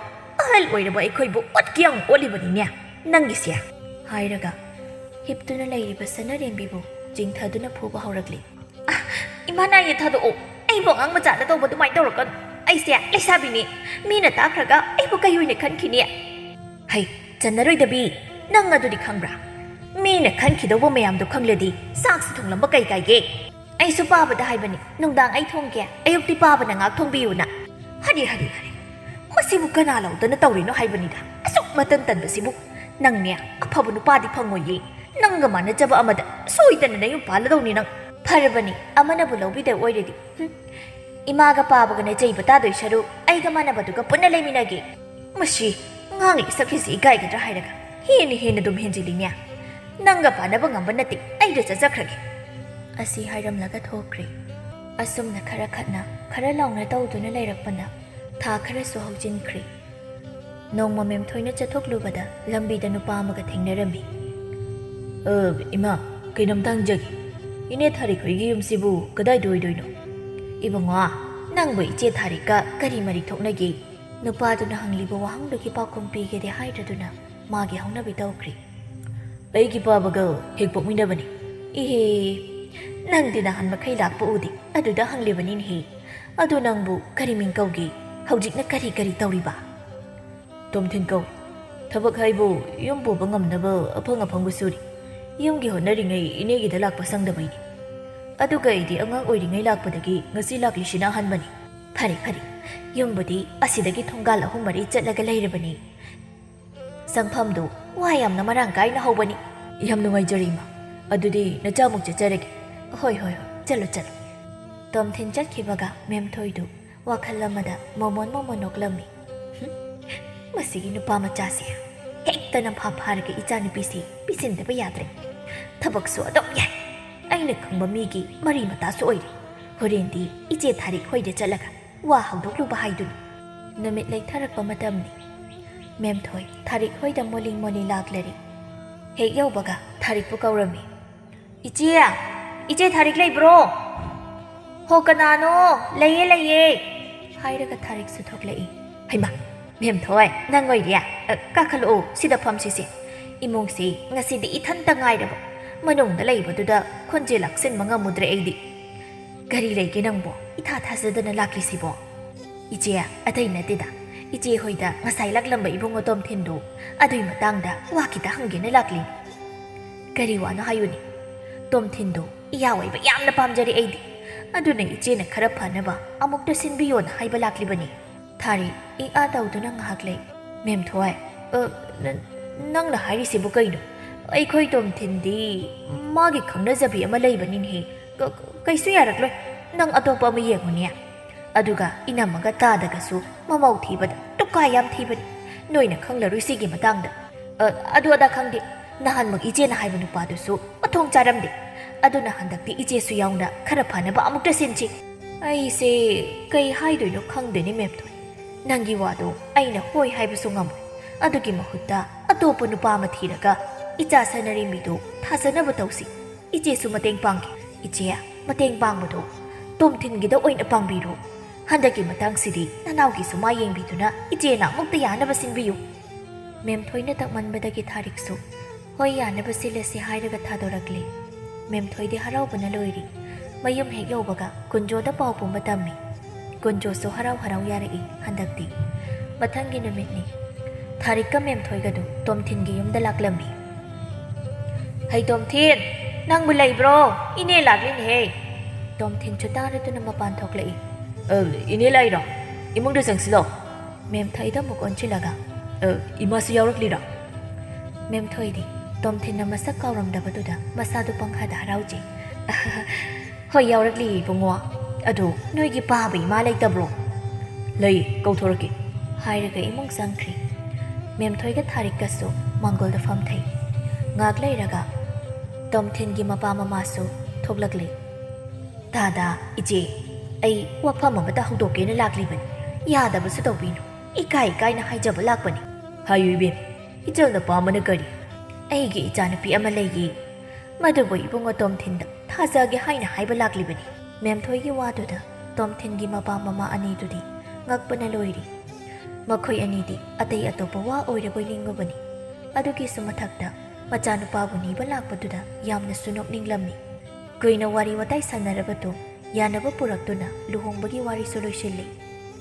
ꯑꯍꯜ ꯑꯣꯏꯔꯕ ꯑꯩꯈꯣꯏꯕꯨ ꯑꯣꯠꯀꯦ ꯌꯥꯎꯅ ꯑꯣꯠꯂꯤꯕꯅꯤꯅꯦ ꯅꯪꯒꯤꯁꯦ," ꯍꯥꯏꯔꯒ ꯍꯤꯞꯇꯨꯅ ꯂꯩꯔꯤꯕ ꯁꯅꯥꯔꯦꯝꯕꯤꯕꯨ ꯆꯤꯡꯊꯗꯨꯅ ꯐꯨꯕ ꯍꯧꯔꯛꯂꯤ꯫ "ꯑꯥ, ꯏꯃꯥ ꯅꯥꯏꯅ ꯊꯥꯗꯣꯛꯑꯣ꯫ ꯑꯩꯕꯨ ꯑꯉꯥꯡ ꯃꯆꯥꯗ ꯇꯧꯕ ꯑꯗꯨꯃꯥꯏꯅ ꯇꯧꯔꯛꯀꯅꯨ꯫ ꯑꯩꯁꯦ ꯂꯩꯁꯥꯕꯤꯅꯤ꯫ ꯃꯤꯅ ꯇꯥꯈ꯭ꯔꯒ ꯑꯩꯕꯨ ꯀꯩ ꯑꯣꯏꯅ ꯈꯟꯈꯤꯅꯤ?" "ꯍꯩ, ꯆꯟꯅꯔꯣꯏꯗꯕꯤ, ꯅꯪ ꯑꯗꯨꯗꯤ ꯈꯪꯕ꯭ꯔꯥ? ꯃꯤꯅ ꯈꯟꯈꯤꯗꯧꯕ ꯃꯌꯥꯝꯗꯣ ꯈꯪꯂꯗꯤ ꯆꯥꯛꯁꯨ ꯊꯣꯡꯂꯝꯕ ꯀꯩ ꯀꯥꯏꯒꯦ? ꯑꯩꯁꯨ ꯄꯥꯕꯗ ꯍꯥꯏꯕꯅꯤ, ꯅꯨꯡꯗꯥꯡ ꯑꯩ ꯊꯣꯡꯒꯦ, ꯑꯌꯨꯛꯇꯤ ꯄꯥꯕꯅ ꯉꯥꯛ ꯊꯣꯡꯕꯤꯌꯨꯅ꯫ ꯍꯔꯤ, ꯍꯔꯤ, ꯍꯔꯤ꯫ ꯃꯁꯤꯕꯨ ꯀꯅꯥ ꯂꯧꯗꯅ ꯇꯧꯔꯤꯅꯣ ꯍꯥꯏꯕꯅꯤꯗ꯫ ꯑꯁꯨꯛ ꯃꯇꯟ ꯇꯟꯕꯁꯤꯕꯨ꯫ ꯅꯪꯅꯦ, ꯑꯐꯕ ꯅꯨꯄꯥꯗꯤ ꯐꯪꯉꯣꯏꯌꯦ꯫ ꯅꯪꯒ ꯃꯥꯟꯅꯖꯕ ꯑꯃꯗ ꯁꯣꯏꯗꯅ ꯅꯌꯨꯝ ꯄꯥꯜꯂꯗꯧꯅꯤ ꯅꯪ꯫ ꯐꯔꯕꯅꯤ, ꯑꯃꯅꯕꯨ ꯂꯧꯕꯤꯗ ꯑꯣꯏꯔꯗꯤ꯫ ꯍꯨꯝ꯫ ꯏꯃꯥꯒ ꯄꯥꯕꯒꯅ ꯆꯩꯕ ꯇꯥꯗꯣꯏ ꯁꯔꯨꯛ ꯑꯩꯒ ꯃꯥꯟꯅꯕꯗꯨꯒ ꯄꯨꯟꯅ ꯂꯩꯃꯤꯟꯅꯒꯦ꯫ ꯃꯁꯤ ꯉꯥꯡꯂꯤ ꯁꯛꯂꯤꯁꯤ ꯏꯀꯥꯏꯒꯗ꯭ꯔꯥ ꯍꯥꯏꯔꯒ ꯍꯦꯟꯅ ꯍꯦꯟꯅ ꯑꯗꯨꯝ ꯍꯦꯟꯖꯤꯜꯂꯤꯅꯦ꯫ ꯅꯪꯒ ꯄꯥꯟꯅꯕ ꯉꯝꯕ ꯅꯠꯇꯦ, ꯑꯩꯗ ꯆꯠꯆꯈ꯭ꯔꯒꯦ," ꯑꯁꯤ ꯍꯥꯏꯔꯝꯂꯒ ꯊꯣꯛꯈ꯭ꯔꯦ꯫ ꯑꯁꯨꯝꯅ ꯈꯔ ꯈꯠꯅ, ꯈꯔ ꯂꯥꯎꯅ ꯇꯧꯗꯨꯅ ꯂꯩꯔꯛꯄꯅ ꯊꯥ ꯈꯔꯁꯨ ꯍꯧꯖꯤꯟꯈ꯭ꯔꯦ꯫ ꯅꯣꯡꯃ ꯃꯦꯝꯊꯣꯏꯅ ꯆꯠꯊꯣꯛꯂꯨꯕꯗ ꯂꯝꯕꯤꯗ ꯅꯨꯄꯥ ꯑꯃꯒ ꯊꯦꯡꯅꯔꯝꯃꯤ꯫ "ꯑ, ꯏꯃꯥ, ꯀꯩꯅꯣꯝꯇ ꯍꯪꯖꯒꯦ꯫ ꯏꯅꯦ ꯊꯥꯔꯤꯛ ꯍꯣꯏꯒꯤ ꯌꯨꯝꯁꯤꯕꯨ ꯀꯗꯥꯏꯗ ꯑꯣꯏꯗꯣꯏꯅꯣ?" "ꯏꯕꯨꯡꯉꯣ, ꯅꯪꯕꯨ ꯏꯆꯦ ꯊꯥꯔꯤꯛꯀ ꯀꯔꯤ ꯃꯔꯤ ꯊꯣꯛꯅꯒꯦ?" ꯅꯨꯄꯥꯗꯨꯅ ꯍꯪꯂꯤꯕ ꯋꯥꯍꯪꯗꯨꯒꯤ ꯄꯥꯎꯈꯨꯝ ꯄꯤꯒꯦꯗꯤ ꯍꯥꯏꯗ꯭ꯔꯗꯨꯅ ꯃꯥꯒꯤ ꯍꯧꯅꯕꯤ ꯇꯧꯈ꯭ꯔꯦ꯫ "ꯑꯩꯒꯤ ꯄꯥꯕꯒ ꯍꯦꯛ ꯄꯣꯛꯃꯤꯟꯅꯕꯅꯤ꯫" "ꯏꯍꯦ, ꯅꯪꯗꯤ ꯅꯍꯥꯟ ꯃꯈꯩ ꯂꯥꯛꯄ ꯎꯗꯦ, ꯑꯗꯨꯗ ꯍꯪꯂꯤꯕꯅꯤꯅꯦꯍꯦ꯫ ꯑꯗꯨ ꯅꯪꯕꯨ ꯀꯔꯤ ꯃꯤꯡ ꯀꯧꯒꯦ? ꯍꯧꯖꯤꯛꯅ ꯀꯔꯤ ꯀꯔꯤ ꯇꯧꯔꯤꯕ?" "ꯇꯣꯝꯊꯤꯟ ꯀꯧꯏ꯫ ꯊꯕꯛ ꯍꯥꯏꯕꯨ ꯌꯨꯝ ꯄꯨꯕ ꯉꯝꯅꯕ ꯑꯐꯪ ꯑꯐꯪꯕ ꯁꯨꯔꯤ꯫ ꯌꯨꯝꯒꯤ ꯍꯣꯠꯅꯔꯤꯉꯩ ꯏꯅꯦꯒꯤꯗ ꯂꯥꯛꯄ ꯁꯪꯗꯕꯩꯅꯤ꯫ ꯑꯗꯨꯒ ꯑꯩꯗꯤ ꯑꯉꯥꯡ ꯑꯣꯏꯔꯤꯉꯩ ꯂꯥꯛꯄꯗꯒꯤ ꯉꯁꯤ ꯂꯥꯛꯂꯤꯁꯤꯅ ꯑꯍꯥꯟꯕꯅꯤ꯫" "ꯐꯔꯦ, ꯐꯔꯦ꯫ ꯌꯨꯝꯕꯨꯗꯤ ꯑꯁꯤꯗꯒꯤ ꯊꯣꯡꯒꯥꯜ ꯑꯍꯨꯝ ꯃꯔꯤ ꯆꯠꯂꯒ ꯂꯩꯔꯕꯅꯤ꯫ ꯆꯪꯐꯝꯗꯨ ꯋꯥ ꯌꯥꯝꯅ ꯃꯔꯥꯡ ꯀꯥꯏꯅ ꯍꯧꯕꯅꯤ꯫" "ꯌꯥꯝ ꯅꯨꯡꯉꯥꯏꯖꯔꯦ, ꯏꯃꯥ꯫ ꯑꯗꯨꯗꯤ ꯅꯆꯥꯃꯨꯛ ꯆꯠꯆꯔꯒꯦ꯫" "ꯍꯣꯏ, ꯍꯣꯏ, ꯍꯣꯏ, ꯆꯠꯂꯨ, ꯆꯠꯂꯨ꯫" ꯇꯣꯝꯊꯤꯟ ꯆꯠꯈꯤꯕꯒ ꯃꯦꯝꯊꯣꯏꯗꯨ ꯋꯥꯈꯜ ꯑꯃꯗ ꯃꯣꯃꯣꯟ ꯃꯣꯃꯣꯟ ꯅꯣꯛꯂꯝꯃꯤ꯫ "ꯍꯨꯝ, ꯃꯁꯤꯒꯤ ꯅꯨꯄꯥ ꯃꯆꯥꯁꯦ ꯍꯦꯛꯇ ꯅꯝꯐꯥ ꯐꯥꯔꯒ ꯏꯆꯥꯅꯨꯄꯤꯁꯤ ꯄꯤꯁꯤꯟꯗꯕ ꯌꯥꯗ꯭ꯔꯦ꯫ ꯊꯕꯛꯁꯨ ꯑꯗꯨꯝ ꯌꯥꯏ꯫ ꯑꯩꯅ ꯈꯪꯕ ꯃꯤꯒꯤ ꯃꯔꯤ ꯃꯇꯥꯁꯨ ꯑꯣꯏꯔꯦ꯫ ꯍꯣꯔꯦꯟꯗꯤ ꯏꯆꯦ ꯊꯥꯔꯤꯛ ꯍꯣꯏꯗ ꯆꯠꯂꯒ ꯋꯥ ꯍꯧꯗꯣꯛꯂꯨꯕ ꯍꯥꯏꯗꯨꯅꯤ꯫" ꯅꯨꯃꯤꯠ ꯂꯩꯊꯔꯛꯄ ꯃꯇꯝꯅꯤ꯫ ꯃꯦꯝꯊꯣꯏ ꯊꯥꯔꯤꯛ ꯍꯣꯏꯗ ꯃꯣꯂꯤ ꯃꯣꯂꯤ ꯂꯥꯛꯂꯔꯤ꯫ ꯍꯦꯛ ꯌꯧꯕꯒ ꯊꯥꯔꯤꯛꯄꯨ ꯀꯧꯔꯝꯃꯤ꯫ "ꯏꯆꯦ, ꯏꯆꯦ ꯊꯥꯔꯤꯛ ꯂꯩꯕ꯭ꯔꯣ?" "ꯍꯣ, ꯀꯅꯥꯅꯣ? ꯂꯩꯌꯦ, ꯂꯩꯌꯦ," ꯍꯥꯏꯔꯒ ꯊꯥꯔꯤꯛꯁꯨ ꯊꯣꯛꯂꯛꯏ꯫ "ꯍꯩꯃꯥ, "ꯃꯦꯝꯊꯣꯏ, ꯅꯪ ꯑꯣꯏꯔꯦ? ꯑ, ꯀꯥꯈꯠꯂꯛꯑꯣ, ꯁꯤꯗ ꯐꯝꯁꯤꯁꯦ꯫ ꯏꯃꯨꯡꯁꯤ ꯉꯁꯤꯗꯤ ꯏꯊꯟꯇ ꯉꯥꯏꯔꯕ꯫ ꯃꯅꯨꯡꯗ ꯂꯩꯕꯗꯨꯗ ꯈꯣꯟꯖꯦꯜ ꯂꯥꯛꯁꯤꯟꯕ ꯉꯝꯃꯨꯗ꯭ꯔꯦ ꯑꯩꯗꯤ꯫ ꯀꯔꯤ ꯂꯩꯒꯦ ꯅꯪꯕꯣ? ꯏꯊꯥ ꯊꯥꯖꯗꯅ ꯂꯥꯛꯂꯤꯁꯤꯕꯣ?" "ꯏꯆꯦ, ꯑꯇꯩ ꯅꯠꯇꯦꯗ꯫ ꯏꯆꯦ ꯍꯣꯏꯗ ꯉꯁꯥꯏ ꯂꯥꯛꯂꯝꯕ ꯏꯕꯨꯡꯉꯣ ꯇꯣꯝꯊꯤꯟꯗꯣ, ꯑꯗꯨꯏ ꯃꯇꯥꯡꯗ ꯋꯥ ꯈꯤꯇ ꯍꯪꯒꯦꯅ ꯂꯥꯛꯂꯤ꯫" "ꯀꯔꯤ ꯋꯥꯅꯣ ꯍꯥꯏꯌꯨꯅꯦ?" "ꯇꯣꯝꯊꯤꯟꯗꯣ ꯏꯌꯥ ꯑꯣꯏꯕ ꯌꯥꯝꯅ ꯄꯥꯝꯖꯔꯦ ꯑꯩꯗꯤ꯫ ꯑꯗꯨꯅ ꯏꯆꯦꯅ ꯈꯔ ꯐꯅꯕ ꯑꯃꯨꯛꯇ ꯁꯤꯟꯕꯤꯌꯣꯅ ꯍꯥꯏꯕ ꯂꯥꯛꯂꯤꯕꯅꯤ꯫" ꯊꯥꯔꯤ ꯏ ꯑꯥ ꯇꯧꯗꯨꯅ ꯉꯥꯏꯍꯥꯛ ꯂꯩ꯫ "ꯃꯦꯝꯊꯣꯏ, ꯑ, ꯅ-, ꯅꯪꯅ ꯍꯥꯏꯔꯤꯁꯤꯕꯨ ꯀꯩꯅꯣ? ꯑꯩꯈꯣꯏ ꯇꯣꯝꯊꯤꯟꯗꯤ ꯃꯥꯒꯤ ꯈꯪꯅꯖꯕꯤ ꯑꯃ ꯂꯩꯕꯅꯤꯅꯦꯍꯦ꯫ ꯀ-, ꯀ-, ꯀꯩꯁꯨ ꯌꯥꯔꯛꯂꯣꯏ꯫ ꯅꯪ ꯑꯇꯣꯞꯄ ꯑꯃ ꯌꯦꯡꯉꯨꯅꯦ꯫ ꯑꯗꯨꯒ ꯏꯅꯝꯃꯒ ꯇꯥꯗꯒꯁꯨ ꯃꯃꯧ ꯊꯤꯕꯗ ꯇꯨꯀꯥꯏ ꯌꯥꯝ ꯊꯤꯕꯅꯤ꯫ ꯅꯣꯏꯅ ꯈꯪꯂꯔꯣꯏ ꯁꯤꯒꯤ ꯃꯇꯥꯡꯗ꯫ ꯑ, ꯑꯗꯨ ꯑꯗꯥ ꯈꯪꯗꯦ꯫ ꯅꯍꯥꯟꯃꯛ ꯏꯆꯦꯅ ꯍꯥꯏꯕ ꯅꯨꯄꯥꯗꯨꯁꯨ ꯃꯊꯣꯡ ꯆꯥꯔꯝꯗꯦ꯫ ꯑꯗꯨꯅ ꯍꯟꯗꯛꯇꯤ ꯏꯆꯦꯁꯨ ꯌꯥꯎꯅ ꯈꯔ ꯐꯅꯕ ꯑꯃꯨꯛꯇ ꯁꯤꯟꯁꯤ꯫" "ꯑꯩꯁꯦ ꯀꯩ ꯍꯥꯏꯗꯣꯏꯅꯣ ꯈꯪꯗꯦꯅꯦ ꯃꯦꯝꯊꯣꯏ꯫ ꯅꯪꯒꯤ ꯋꯥꯗꯣ ꯑꯩꯅ ꯍꯣꯏ ꯍꯥꯏꯕꯁꯨ ꯉꯝꯃꯣꯏ꯫ ꯑꯗꯨꯒꯤ ꯃꯍꯨꯠꯇ ꯑꯇꯣꯞꯄ ꯅꯨꯄꯥ ꯑꯃ ꯊꯤꯔꯒ ꯏꯆꯥ ꯁꯥꯟꯅꯔꯤꯃꯤꯗꯣ ꯊꯥꯖꯅꯕ ꯇꯧꯁꯤ꯫ ꯏꯆꯦꯁꯨ ꯃꯇꯦꯡ ꯄꯥꯡꯒꯦ꯫" "ꯏꯆꯦ, ꯃꯇꯦꯡ ꯄꯥꯡꯕꯗꯣ ꯇꯣꯝꯊꯤꯟꯒꯤꯗ ꯑꯣꯏꯅ ꯄꯥꯡꯕꯤꯔꯣ꯫ ꯍꯟꯗꯛꯀꯤ ꯃꯇꯥꯡꯁꯤꯗꯤ ꯅꯅꯥꯎꯒꯤꯁꯨ ꯃꯥ ꯌꯦꯡꯕꯤꯗꯨꯅ ꯏꯆꯦꯅ ꯑꯃꯨꯛꯇ ꯌꯥꯅꯕ ꯁꯤꯟꯕꯤꯌꯨ꯫" ꯃꯦꯝꯊꯣꯏꯅ ꯇꯛꯃꯟꯕꯗꯒꯤ ꯊꯥꯔꯤꯛꯁꯨ, "ꯍꯣꯏ, ꯌꯥꯅꯕ ꯁꯤꯜꯂꯁꯤ" ꯍꯥꯏꯔꯒ ꯊꯥꯗꯣꯔꯛꯂꯤ꯫ ꯃꯦꯝꯊꯣꯏꯗꯤ ꯍꯔꯥꯎꯕꯅ ꯂꯣꯏꯔꯤ꯫ ꯃꯌꯨꯝ ꯍꯦꯛ ꯌꯧꯕꯒ ꯀꯨꯟꯖꯣꯗ ꯄꯥꯎ ꯄꯨꯝꯕ ꯇꯝꯃꯤ꯫ ꯀꯨꯟꯖꯣꯁꯨ ꯍꯔꯥꯎ ꯍꯔꯥꯎ ꯌꯥꯔꯛꯏ ꯍꯟꯗꯛꯇꯤ꯫ ꯃꯊꯪꯒꯤ ꯅꯨꯃꯤꯠꯅꯤ꯫ ꯊꯥꯔꯤꯛꯀ ꯃꯦꯝꯊꯣꯏꯒꯗꯨ ꯇꯣꯝꯊꯤꯟꯒꯤ ꯌꯨꯝꯗ ꯂꯥꯛꯂꯝꯃꯤ꯫ "ꯍꯩ ꯇꯣꯝꯊꯤꯟ, ꯅꯪꯕꯨ ꯂꯩꯕ꯭ꯔꯣ? ꯏꯅꯦ ꯂꯥꯛꯂꯤꯅꯦꯍꯦ꯫" ꯇꯣꯝꯊꯤꯟꯁꯨ ꯇꯥꯔꯗꯨꯅ ꯃꯄꯥꯟ ꯊꯣꯛꯂꯛꯏ꯫ "ꯑ, ꯏꯅꯦ ꯂꯥꯛꯏꯔꯣ? ꯏꯃꯨꯡꯗ ꯆꯪꯁꯤꯜꯂꯣ꯫" ꯃꯦꯝꯊꯣꯏꯗ ꯑꯃꯨꯛ ꯑꯣꯟꯁꯤꯜꯂꯒ, "ꯑ, ꯏꯃꯥꯁꯨ ꯌꯥꯎꯔꯛꯂꯤꯔꯣ?" ꯃꯦꯝꯊꯣꯏꯗꯤ ꯇꯣꯝꯊꯤꯟꯅ ꯃꯁꯛ ꯀꯥꯎꯔꯝꯗꯕꯗꯨꯗ ꯃꯁꯥꯗꯨ ꯄꯪꯍꯥꯗ ꯍꯔꯥꯎꯖꯩ꯫ "ꯍꯣꯏ, ꯌꯥꯎꯔꯛꯂꯤꯌꯦ ꯏꯕꯨꯡꯉꯣ꯫ ꯑꯗꯣ ꯅꯣꯏꯒꯤ ꯄꯥꯕ ꯏꯃꯥ ꯂꯩꯇꯕ꯭ꯔꯣ?" "ꯂꯩ, ꯀꯧꯊꯣꯔꯛꯀꯦ꯫" ꯍꯥꯏꯔꯒ ꯏꯃꯨꯡ ꯆꯪꯈ꯭ꯔꯤ꯫ ꯃꯦꯝꯊꯣꯏꯒ ꯊꯥꯔꯤꯛꯀꯁꯨ ꯃꯥꯡꯒꯣꯜꯗ ꯐꯝꯊꯩ꯫ ꯉꯥꯛ ꯂꯩꯔꯒ ꯇꯣꯝꯊꯤꯟꯒꯤ ꯃꯄꯥ ꯃꯃꯥꯁꯨ ꯊꯣꯛꯂꯛꯂꯤ꯫ "ꯇꯥꯗ, ꯏꯆꯦ, ꯑꯩ ꯋꯥꯐꯝ ꯑꯃꯇ ꯍꯧꯗꯣꯛꯀꯦꯅ ꯂꯥꯛꯂꯤꯕꯅꯤ꯫ ꯌꯥꯗꯕꯁꯨ ꯇꯧꯕꯤꯅꯨ꯫ ꯏꯀꯥꯏ ꯏꯀꯥꯏꯅ ꯍꯥꯏꯖꯕ ꯂꯥꯛꯄꯅꯤ꯫" "ꯍꯥꯏꯌꯨ ꯏꯕꯦꯝ, ꯏꯆꯜꯅ ꯄꯥꯝꯕꯅ ꯀꯔꯤ?" "ꯑꯩꯒꯤ ꯏꯆꯥꯅꯨꯄꯤ ꯑꯃ ꯂꯩꯌꯦ꯫ ꯃꯗꯨꯕꯨ ꯏꯕꯨꯡꯉꯣ ꯇꯣꯝꯊꯤꯟꯗ ꯊꯥꯖꯒꯦ ꯍꯥꯏꯅ ꯍꯥꯏꯕ ꯂꯥꯛꯂꯤꯕꯅꯤ꯫" ꯃꯦꯝꯊꯣꯏꯒꯤ ꯋꯥꯗꯨꯗ ꯇꯣꯝꯊꯤꯟꯒꯤ ꯃꯄꯥ ꯃꯃꯥ ꯑꯅꯤꯗꯨꯗꯤ ꯉꯛꯄꯅ ꯂꯣꯏꯔꯤ꯫ ꯃꯈꯣꯏ ꯑꯅꯤꯗꯤ ꯑꯇꯩ ꯑꯇꯣꯞꯄ ꯋꯥ ꯑꯣꯏꯔꯕꯣꯏ ꯅꯤꯡꯉꯨꯕꯅꯤ꯫ ꯑꯗꯨꯒꯤꯁꯨ ꯃꯊꯛꯇ ꯃꯆꯥꯅꯨꯄꯥꯕꯨ ꯅꯤꯕ ꯂꯥꯛꯄꯗꯨꯗ ꯌꯥꯝꯅꯁꯨ ꯅꯣꯛꯅꯤꯡꯂꯝꯃꯤ꯫ ꯀꯨꯏꯅ ꯋꯥꯔꯤ ꯋꯥꯇꯥꯏ ꯁꯥꯟꯅꯔꯕ ꯇꯨꯡ ꯌꯥꯅꯕ ꯄꯨꯔꯛꯇꯨꯅ ꯂꯨꯍꯣꯡꯕꯒꯤ ꯋꯥꯔꯤꯁꯨ ꯂꯣꯏꯁꯤꯜꯂꯤ꯫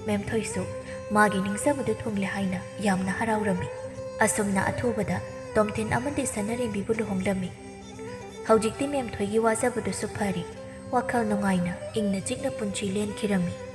ꯃꯦꯝꯊꯣꯏꯁꯨ ꯃꯥꯒꯤ ꯅꯤꯡꯖꯕꯗꯨ ꯊꯨꯡꯂꯦ ꯍꯥꯏꯅ ꯌꯥꯝꯅ ꯍꯔꯥꯎꯔꯝꯃꯤ꯫ ꯑꯁꯨꯝꯅ ꯑꯊꯨꯕꯗ ꯇꯣꯝꯊꯤꯟ ꯑꯃꯗꯤ ꯁꯅꯥꯔꯦꯝꯕꯤꯕꯨ ꯂꯨꯍꯣꯡꯂꯝꯃꯤ꯫ ꯍꯧꯖꯤꯛꯇꯤ ꯃꯦꯝꯊꯣꯏꯒꯤ ꯋꯥꯖꯕꯗꯨꯁꯨ ꯐꯔꯤ꯫ ꯋꯥꯈꯜ ꯅꯨꯡꯉꯥꯏꯅ ꯏꯪꯅ ꯆꯤꯛꯅ ꯄꯨꯟꯁꯤ ꯂꯦꯟꯈꯤꯔꯝꯃꯤ꯫